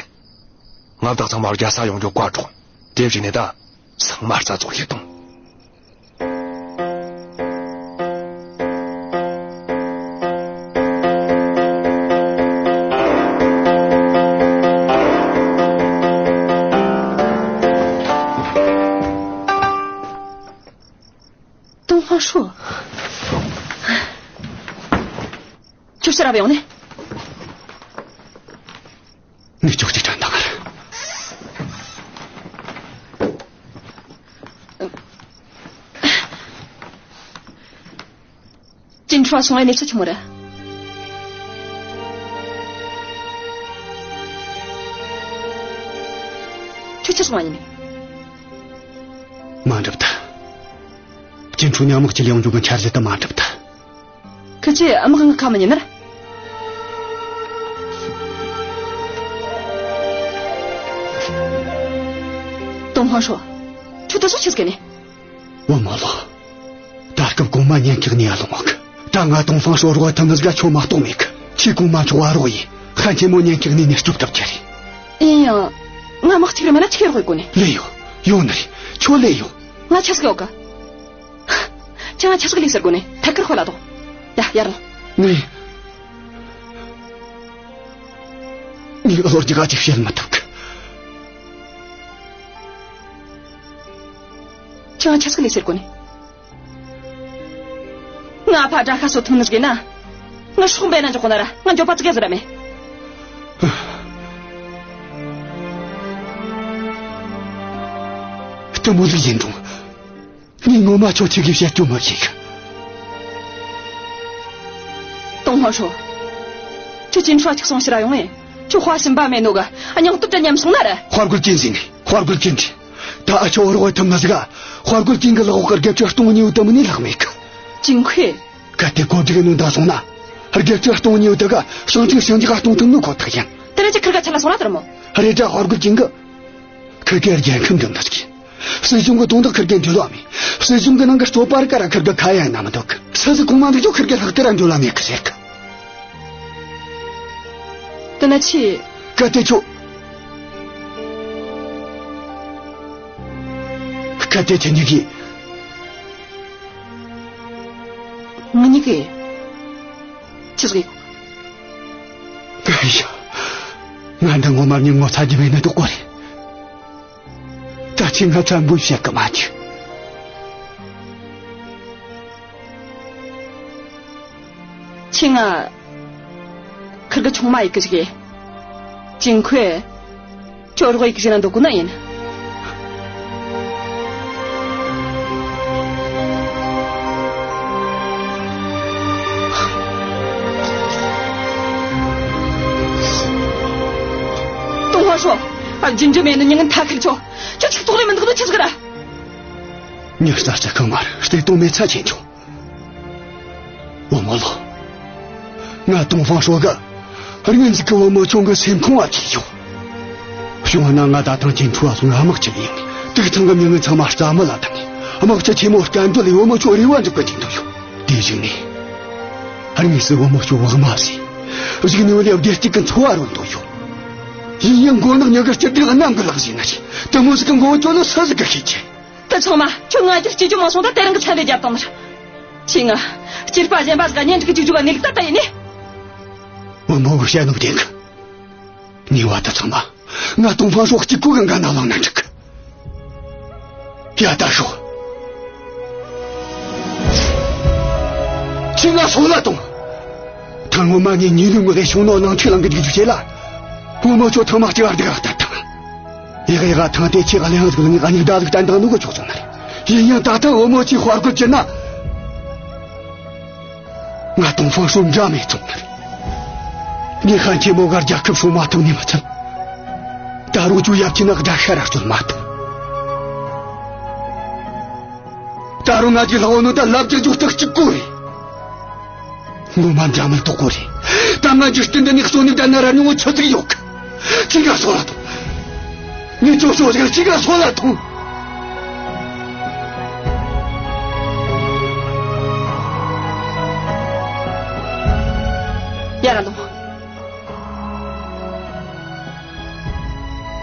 མངའ་བདག་ཚང་མ་རྒྱལ་ས་ཡོང་རྒྱུ་བཀའ་སྒྲོགས། དེ་བཞིན་ནས་ད། ཚང་མ་རྩ་རྫོགས་བྱེད་དང་། ཏུང་ཧྥང་ཧྲོ། ཁྱོད་ཕྱིར་ར་བ་ཡོང་ནས། ངས་ཁྱོད་ཅིག་དྲན་དང་ངར། ཅིན་ཁྲུའུ་སོང་ངས་གནས་ཚུལ་ཆི་མོ་རེད། ཁྱོད་ཆི་སོང་བ་ཡིན། མ་འགྲུབ་ད། ཅིན་ཁྲུའུ་ཉག་དམག་ཅིག་ལ་ཡོང་རྒྱུ་གི་འཆར་གཞི་དེ་མ་འགྲུབ་ད། ཁི་ཆོས་དམག་ངི་ཁ་མི་ཉན་ནར། ཏོང་ཧྥང་ཧྲོ། ཁྱོད་དེ་སོགས་ཆི་ཟིག་ནི། བུ་མོ་ལོ། ད་སྐབས་གོང་མ་ཉེན་ཁའི་གནས་ལ་ལྷུང་བ་གི། ད་ང་ཏོང་ཧྥང་ཧྲོ་རོགས་ཐུབ་ནི་ཟིག་ཁྱོད་མ་གཏོགས་མེད་གི། ཁྱོས་གོང་མ་མཆོག་བ་རོགས་ཡེ། ཧན་ཆེན་མོ་ཉེན་ཁའི་གནས་ནས་སྐྱོབ་ཐུབ་རྒྱུ་རེད། ཡིན་ཡང་། ང་དམག་གཅིག་རེ་མེད་ན་ཆི་གེ་རོགས་ཡེ་དགོས་ནི། ལོས་ཡོད། ཡོད་ནི་རེད། ཁྱོད་ལོས་ཡོད། ང་ཆི་ཟིག་ཡོད་གི། ཁྱེད་ང་ཆི་ཟིག་ལས་ཟེར་དགོས་ནི། ཐད་ཀར་ཁོ་ལ་དོགས། ཡ་ཡར་ལོངས། ངས། ངས་བློ་རྒྱ་ག་ཅིག་བཤད་མི་ཐུབ་གི། ཁྱེད་ང་ཆི་ཟིག་ལས་ཟེར་དགོས་ནི། ང་ཕ་དགྲ་ཤ་གསོ་ཐུབ་ནི་ཟིག་ཡིན་ན། ང་སྲོག་འབེན་ན་འཇོག་གོ་ན་ར་ང་འགྱོད་པ་ཙི་གེ་ཟིག་ར་མེད། གཏི་མུག་ཟིག་ཡིན་རུང་། ངས་ངོ་མ་ཁྱོད་ཆི་གི་བཤད་རྒྱུ་མི་ཤེས་གི། ཏོང་ཧྥང་ཧྲོ། ཁྱོད་ཅིན་ཁྲུའུ་ཅིག་སོང་ཕྱིར་ར་ཡོང་ངས། ཁྱོད་དཔའ་ཞུམ་པ་མེད་ནོ་ག་སྙིང་སྟོབས་དྲ་ཉམས་སོང་ན་ར། དཔའ་རྒོད་ཅན་ཟིག་ནི། དཔའ་རྒོད་ཅན་ཟིག། ད་ཨ་ཆོ་རོགས་ཐུབ་ནི་ཟིག་ག་དཔའ་རྒོད་ཅན་གི་ལག་འོག་གི་རྒྱལ་ཁྲི་སྟོང་ཉེ་བོ་དེ་མིན་ནི་ལྷག་མེད་གི། ཅིན་ཁུའེ། གལ་ཏེ་གོ་སྒྲིག་ནོ་འདའ་སོང་ན། རྒྱལ་ཁྲི་སྟོང་ཉེ་བོ་དེ་ག་ཞང་ཅིང་ཞིང་འཇགས་གཏོང་ཐུབ་ནོ་ཁོ་ཐག་ཡིན། དེ་ནས་ཅི་ཁིར་ག་ཆ་ལ་སོང་ན་དེར་མོ། རེད་དྲ་དཔའ་རྒོད་ཅན་གི། ཁིར་གེ་རྒྱལ་ཁམས་འགྲིམ་ད་ཟིག་ཡིན། སྲིད་གཞུང་གི་དོན་དག་ཁིར་གེ་འབྲེལ་བ་མེད། སྲིད་གཞུང་གི་ནང་གི་སྤྱོད་པ་རིགས་ག་ར་ཁིར་གེ་ཁ་ཡ་ན་མི་འདུག་གི། སུ་ཟིག་གོང་མ་འདུག་ཅོ་ཁིར་གེ་ལྷག་ཏུ་ར་འབྲེལ་བ་མེད་གི་ཟེར་གི། དེ་ན་ཆི། གལ་ཏེ་ཁྱོད། གལ་ཏེ་ཁྱེད་གཉིས་ཀྱིས། ང་གཉིས་ཀྱིས། ཆི་ཟིག་ཡིན། ཨ་ཡ། ང་འདི་ངོ་མ་མྱི་ངོ་ཚ་རྒྱུ་མེད་ནི་འདུག་གོ་རེད། ད་ཁྱེད་ང་ཙམ་པོ་བཤད་གི་མ་འཇུག་ཁྱེད་ང་ཁིར་གི་ཆུང་མ་ཡིག་གི་ཞིག་ཡེ། ཅིང་ཁོས་ཁྱོད་རོགས་ཡེ་གི་ཟེར་ན་འདོད་གོ་ནི་ཡིན། ཏོང་ཧྥང་ཧྲོ། ཨ། རྒྱུན་འཇུ་མེད་ནི་མྱི་ངན་ཐ་ཁིར་ཆོ། ཁྱོད་ཅིག་ཐོག་ལས་མི་འདུག་ནི་ཆི་ཟིག་ར། མྱི་རྩ་ཆེ་གང་མར་བལྟས་དོན་མེད་ཚ་ཆེན་ཆུང་། བུ་མོ་ལོ། ང་ཏོང་ཧྥང་ཧྲོ་གི་སྔོན་ཟིག་གི་བུ་མོ་ཆུང་གི་སེམས་ཁོང་བ་ཆེ་ཡོད། བྱུང་ན་ང་ད་ཐང་ཅིན་ཁྲུ་བ་སོང་དམག་ཆེ་ཡིན། དུག་ཐང་གི་མྱི་ངན་ཚང་མ་རྩ་མེད་ལ་བཏང་། དམག་ཆེ་ཆེན་མོ་སྐད་འདོད་ལས་བུ་མོ་ཆུང་རེ་བ་འཇོག་གི་ཅིག་འདུག་ཡོད། དེ་བཞིན་ནི། དངོས་སུ་བུ་མོ་ཆུང་བག་མ་ཟིན། གཞུག་ནས་བུ་ལས་བདེ་སྐྱིད་ཀྱི་འཚོ་བ་རོལ་འདོད་ཡོད། ཡིན་ཡང་མགོ་ནག་མྱི་གི་སྐྱིད་སྡུག་གནམ་གི་ལག་ཟིན་ན་ཆེ། དེ་མོ་ཟིག་གི་མགོ་བོ་གྱོན་ནོ་སུ་ཟིག་གི་ཤེས་ཆེ། དེ་ཚང་མ་ཁྱོད་ང་རྒྱལ་སྐྱེ་རྒྱུ་མ་སོང་ད་དེ་རིང་གི་ཚན་རེ་རྒྱབ་བཏང་ནི་རེད། ཁྱེད་ང་སྐྱེས་པ་གཞན་པ་ཟིག་ག་གཉེན་སྒྲིག་གི་བཅུག་བཅུག་ག་ངེས་ལུགས་ད་ལྟ་ཡིན་ནི། བུ་མོ་གི་བཤད་ནོ་བདེན་གི། ཉེས་པ་དེ་ཚང་མ་ང་ཏོང་ཧྥང་ཧྲོ་གཅིག་པོ་གི་འགན་ན་ལངས་ན་འགྲིག་གི། ཡ། ད་ཤོག་ཁྱེད་ང་སོང་ལ་ཐོངས། ཐང་ངོ་མ་ངས་ཉེ་ལུས་ངོ་ལས་བྱུང་ནོ་ནང་ཆོས་ལང་གི་འཇུག་རྒྱུ་བྱེད་ལ། བུ་མོ་ཁྱོད་ཐང་མ་གཅིག་བར་འདུག་ལྟར་ཐང་། ཡག་ཡག་ཐང་དེ་ཆེ་ག་ལེང་ཟིག་ལ་ངས་གཉིས་ཟླ་ཟིག་བསྟན་བཏང་ནོ་གི་ཆོག་སོང་ནི་རེད། ཡིན་ཡང་ད་ལྟ་བུ་མོ་ཆེ་དཔའ་རྒོད་ཅན་ན། ང་ཏོང་ཧྥང་ཧྲོ་འདྲ་མེད་ཚོང་ནི་རེད། ངས་ཧན་ཆེན་མོ་གར་རྒྱལ་ཁབ་སྲུང་མ་ཐུབ་ནི་མི་ཚད། ད་རུང་ཅུ་ཡབ་ཆེ་ན་དགྲ་ཤ་ར་རྩོད་མ་ཐུབ། ད་རུང་ང་ཅིག་ལྷག་ནོ་ད་ལབ་རྒྱག་རྒྱུ་སྟེགས་གཅིག་པོ་རེད། ངོ་མ་འདྲ་མིན་དོག་གོ་རེད། ད་ང་འཇིག་རྟེན་འདི་ནས་གསོན་ནས་བསྡད་ན་ར་ཉུང་བོ་ཆི་ཟིག་ཡོད་གི། ཅི་ག་སོང་ལ་ཐོངས། ངས་ཅོ་ཅོ་ཟིག་ཅི་ག་སོང་ལ་ཐོངས། ཡར་ལོངས།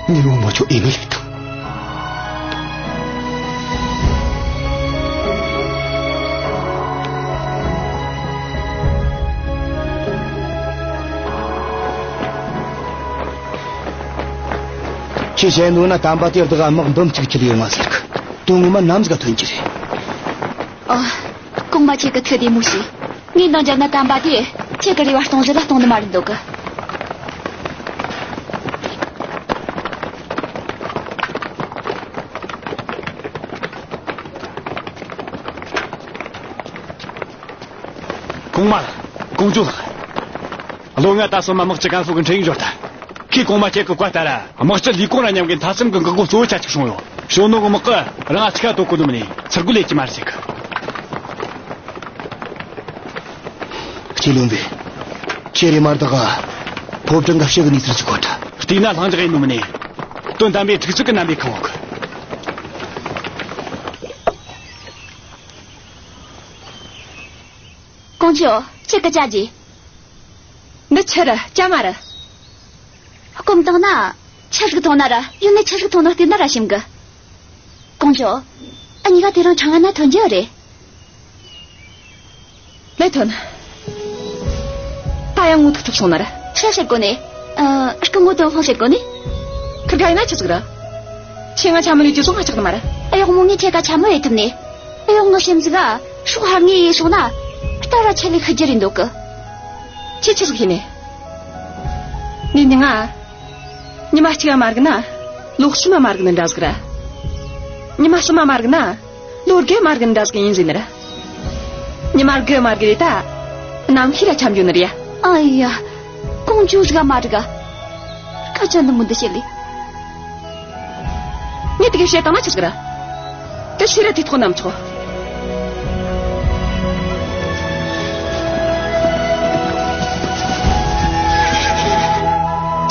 ངས་བུ་མོ་ཁྱོད་ཨེ་ནི་ལས་དང་། ཁྱེད་གཞན་ནོ་ན་དམ་པ་དེར་དགའ་དམག་འབུམ་གཅིག་ཁྲིད་ཡོང་ང་ཟེར་གི། དོན་ངོ་མ་ནམ་ཟིག་ག་ཐོན་གྱི་རེད། ཨ། གོང་མ་ཁྱེད་ཀྱི་ཐུགས་བདེ་མོ་བྱོས། ངས་འདང་བརྒྱབ་ན་དམ་པ་དེ་ཁྱེད་ཀྱི་རེ་བ་སྟོང་ཟད་ལ་གཏོང་ནི་མ་རེད་འདོད་གི། གོང་མ་ལགས། ཀོང་ཇོ་ལགས། བློན་ང་ད་སོ་མ་དམག་སྤྱི་ཀན་ཧྥུ་གི་འཕྲིན་ཡིག་འབྱོར་ཐལ། ཁོས་གོང་མ་ཁྱེད་ཀྱི་བཀའ་ལྟར་དམག་སྤྱི་ལི་ཀོང་ར་མཉམ་གི་མཐའ་མཚམས་ཀྱི་འགག་སྒོ་གཙོ་བོ་ཆ་གཅིག་སྲུང་ཡོད། ཞུང་ནུ་གི་དམག་གིས་རང་ང་ཆི་ག་དོ་གོ་ནི་མིན་ནས་ཚུར་རྒོལ་ལས་ཀྱི་མ་རེད་ཟེར་གི། སྤྱི་བློན་པས། ཁྱེད་རེ་མར་དག་ཕོ་བྲང་གི་ཕྱི་གི་གནས་ཚུལ་ཅིག་གོ་ད། བལྟས་ན་ལྷིང་འཇགས་ཡིན་ནོ་མིན་ནས། དོན་དམ་པའི་སྒྲིག་འཛུགས་ཀྱི་རྣམ་པའི་ཁང་བ་གི། ཀོང་ཇོ། ཁྱེད་ཀྱི་ཇ་རྒྱས། འདི་ཆི་རེད། ཇ་མ་རེད། སྐོམ་བཏང་ན་ཆི་ཟིག་འཐུང་ན་ར། ཡུལ་ནས་ཆི་ཟིག་འཐུང་ན་བལྟས་ན་ར་ཞིམ་གི། ཀོང་ཇོ། ཨ། གཉིས་ཀ་དེ་རིང་ཁྲང་ཨན་ན་ཐོན་རྒྱུ་རེད། ལས་ཐོན། ད་ཡང་ངོ་ཐུག་ཐུབ་སོང་ན་ར། ཆི་བཤད་གོ་ནི། ཨ། སྐུ་ངོ་ཏོང་ཧྥང་བཤད་གོ་ནི། ཁིར་ག་ཡིན་ན་ཆི་ཟིག་ར། ཁྱེད་ང་ཆ་མི་ལུས་ཀྱི་སོང་ང་ཆགས་ནི་མ་ར། ཨ། གཡོག་མོ་ངས་ཁྱེད་ཀ་ཆ་མི་ཡེ་ཐུབ་ནི། གཡོག་ངོ་སེམས་ཟིག་ག་སྲོག་ཧར་ངེས་ཡེ་སོང་ན། ལྟ་ར་ཆ་ལས་ཁི་རྒྱུ་རེད་འདོད་གི། ཁྱེད་ཆི་ཟིག་ཤེས་ནི། ནི་ནི་ང་། ཉི་མ་གཅིག་མ་རིག་ན། ལོ་གསུམ་མ་རིག་ནི་འདྲ་ཟིག་ར། ཉི་མ་གསུམ་མ་རིག་ན། ལོ་དགུ་མ་རིག་ནི་འདྲ་ཟིག་ཡིན་ཟེར་ནི་ར། ཉི་མ་དགུ་མ་རིག་རེད་ད། ནམ་ཤི་ར་འཁྱམ་རྒྱུ་ནི་རེད་ཡ། ཨ་ཡ། ཀོང་ཇོ་ཟིག་མ་རིག་ག། སྐད་ཆ་འདི་མོ་འདི་བཤད་ལེ། ངས་དེ་ག་བཤད་བཏང་ན་ཆི་ཟིག་ར། དེ་ཤི་ར་དེ་ཐོག་ནམ་ཆོག་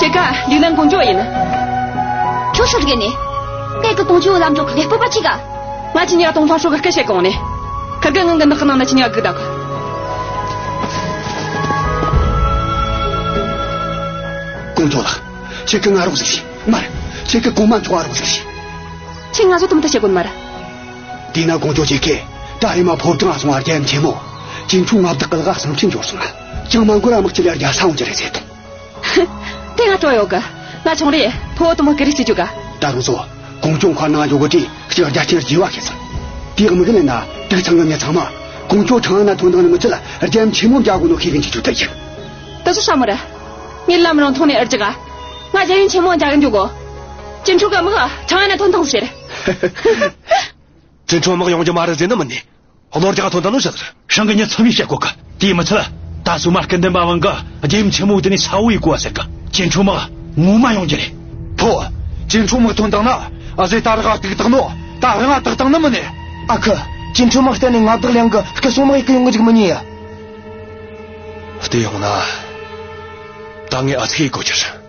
ཁྱེད་ཀ་ལིའུ་ནན་ཀོང་ཇོ་ཡིན། ཁྱོད་སུ་རེད་ནི། ངས་ཀི་ཀོང་ཇོ་ལམ་འགྲོ་གི་ལས་སྤོབས་པ་ཆེ་ག། ང་ཆི་ཉག་ཏོང་ཧྥང་ཧྲོ་གི་སྐད་བཤད་གོང་ནས། ཁིར་གི་ངང་གི་ནག་གི་ནང་ན་ཆི་ཉག་གི་བདག་གོང་ཇོ་ལགས། ཁྱེད་ཀྱི་ང་རོགས་ཟིག་བྱོས། མར། ཁྱེད་ཀྱི་གོང་མ་མཆོག་ང་རོགས་ཟིག་བྱོས། ཁྱེད་ང་ཚོ་དུམ་དུ་བྱེད་དགོས་མ་རེད། དེས་ན་ཀོང་ཇོ་ཁྱེད་ཀྱིས་ད་རེས་མ་ཕོ་བྲང་སོང་བ་རྒྱལ་ཡུམ་ཆེན་མོ། ཅིང་ཆུ་མངའ་བདག་གི་ལག་སང་ཆེན་འབྱོར་སོང་ང་། ཅང་མ་འགོར་ར་དམག་ཆེ་ལ་རྒྱལ་ས་འོང་རྒྱུ་རེད་ཟེར་དང་། དེ་ང་སྤྲོ་ཡོད་གི། ང་ཆུང་རེ་ཕོ་དུ་མ་ཀི་རི་སི་ཅུ་ག་ད་རུང་ཚོ་ཀོང་ཅོ་མཁར་ནང་འཇོག་གི་ཅི་ཅི་རྒྱ་ཆེན་རྒྱས་པ་ཁེ་སང་། དེའི་དམིགས་ཡུལ་ན་དུག་ཚང་གི་མི་ཚང་མ་ཀོང་ཅོ་ཁྲང་ན་ཐོན་དང་ནི་མི་ཚད་རྒྱལ་ཡུམ་ཆེན་མོ་མཇལ་དགོས་ནོ་ཁེ་གི་ཅི་ཆུ་ད་ཡིན། ད་སུ་ཧྲ་མོ་ར། ངའི་ལམ་རང་ཐོང་ནས་ཨར་ཅི་ག་ང་རྒྱལ་ཡུམ་ཆེན་མོ་མཇལ་གི་འཇུག་གོ་ཅིན་ཁྲུ་ག་མི་ག་ཁྲང་ན་ཐོན་ཐང་ཟེར། ཅིན་ཁྲུ་དམག་ཡོང་རྒྱུ་མ་རེད་ཟེར་ནི་མིན་ནི། གློ་རྒྱག་ཐོན་ད་ནོ་ཤ་ཟེར། ཧྲང་གི་ཉི་ཚང་མི་བཤད་གོ་གི། དེ་མི་ཚད། ད་སུ་མ་སྐུ་འདེམས་པ་བང་གི་རྒྱལ་ཡུམ་ཆེན་མོ་དེ་ནས་ས་བོ་ཡི་གོ་བ་ཟེར་གི། ཅིན་ཁྲུ་དམག་ངོ་མ་ཡོང་རྒྱུ་རེད། ཕོ། ཅིན་ཁྲུ་དམག་ཐོན་དང་ན་ཨ་ཟེ་ད་ར་ག་ཏིག་དག་ནོ། ད་རང་ང་དག་དང་ནི་མིན་ནི། ཨ་ཁུ། ཅིན་ཁྲུ་དམག་གཏན་ནས་ང་བདག་ལེན་གི་སྐུ་སྲུང་དམག་ཡི་གི་ཡོང་གི་ཅིག་མི་ཉན་ཡ། བལྟས་ཡོང་ན། ད་ངས་ཨ་ཚེ་གི་གོ་ཁྱེར།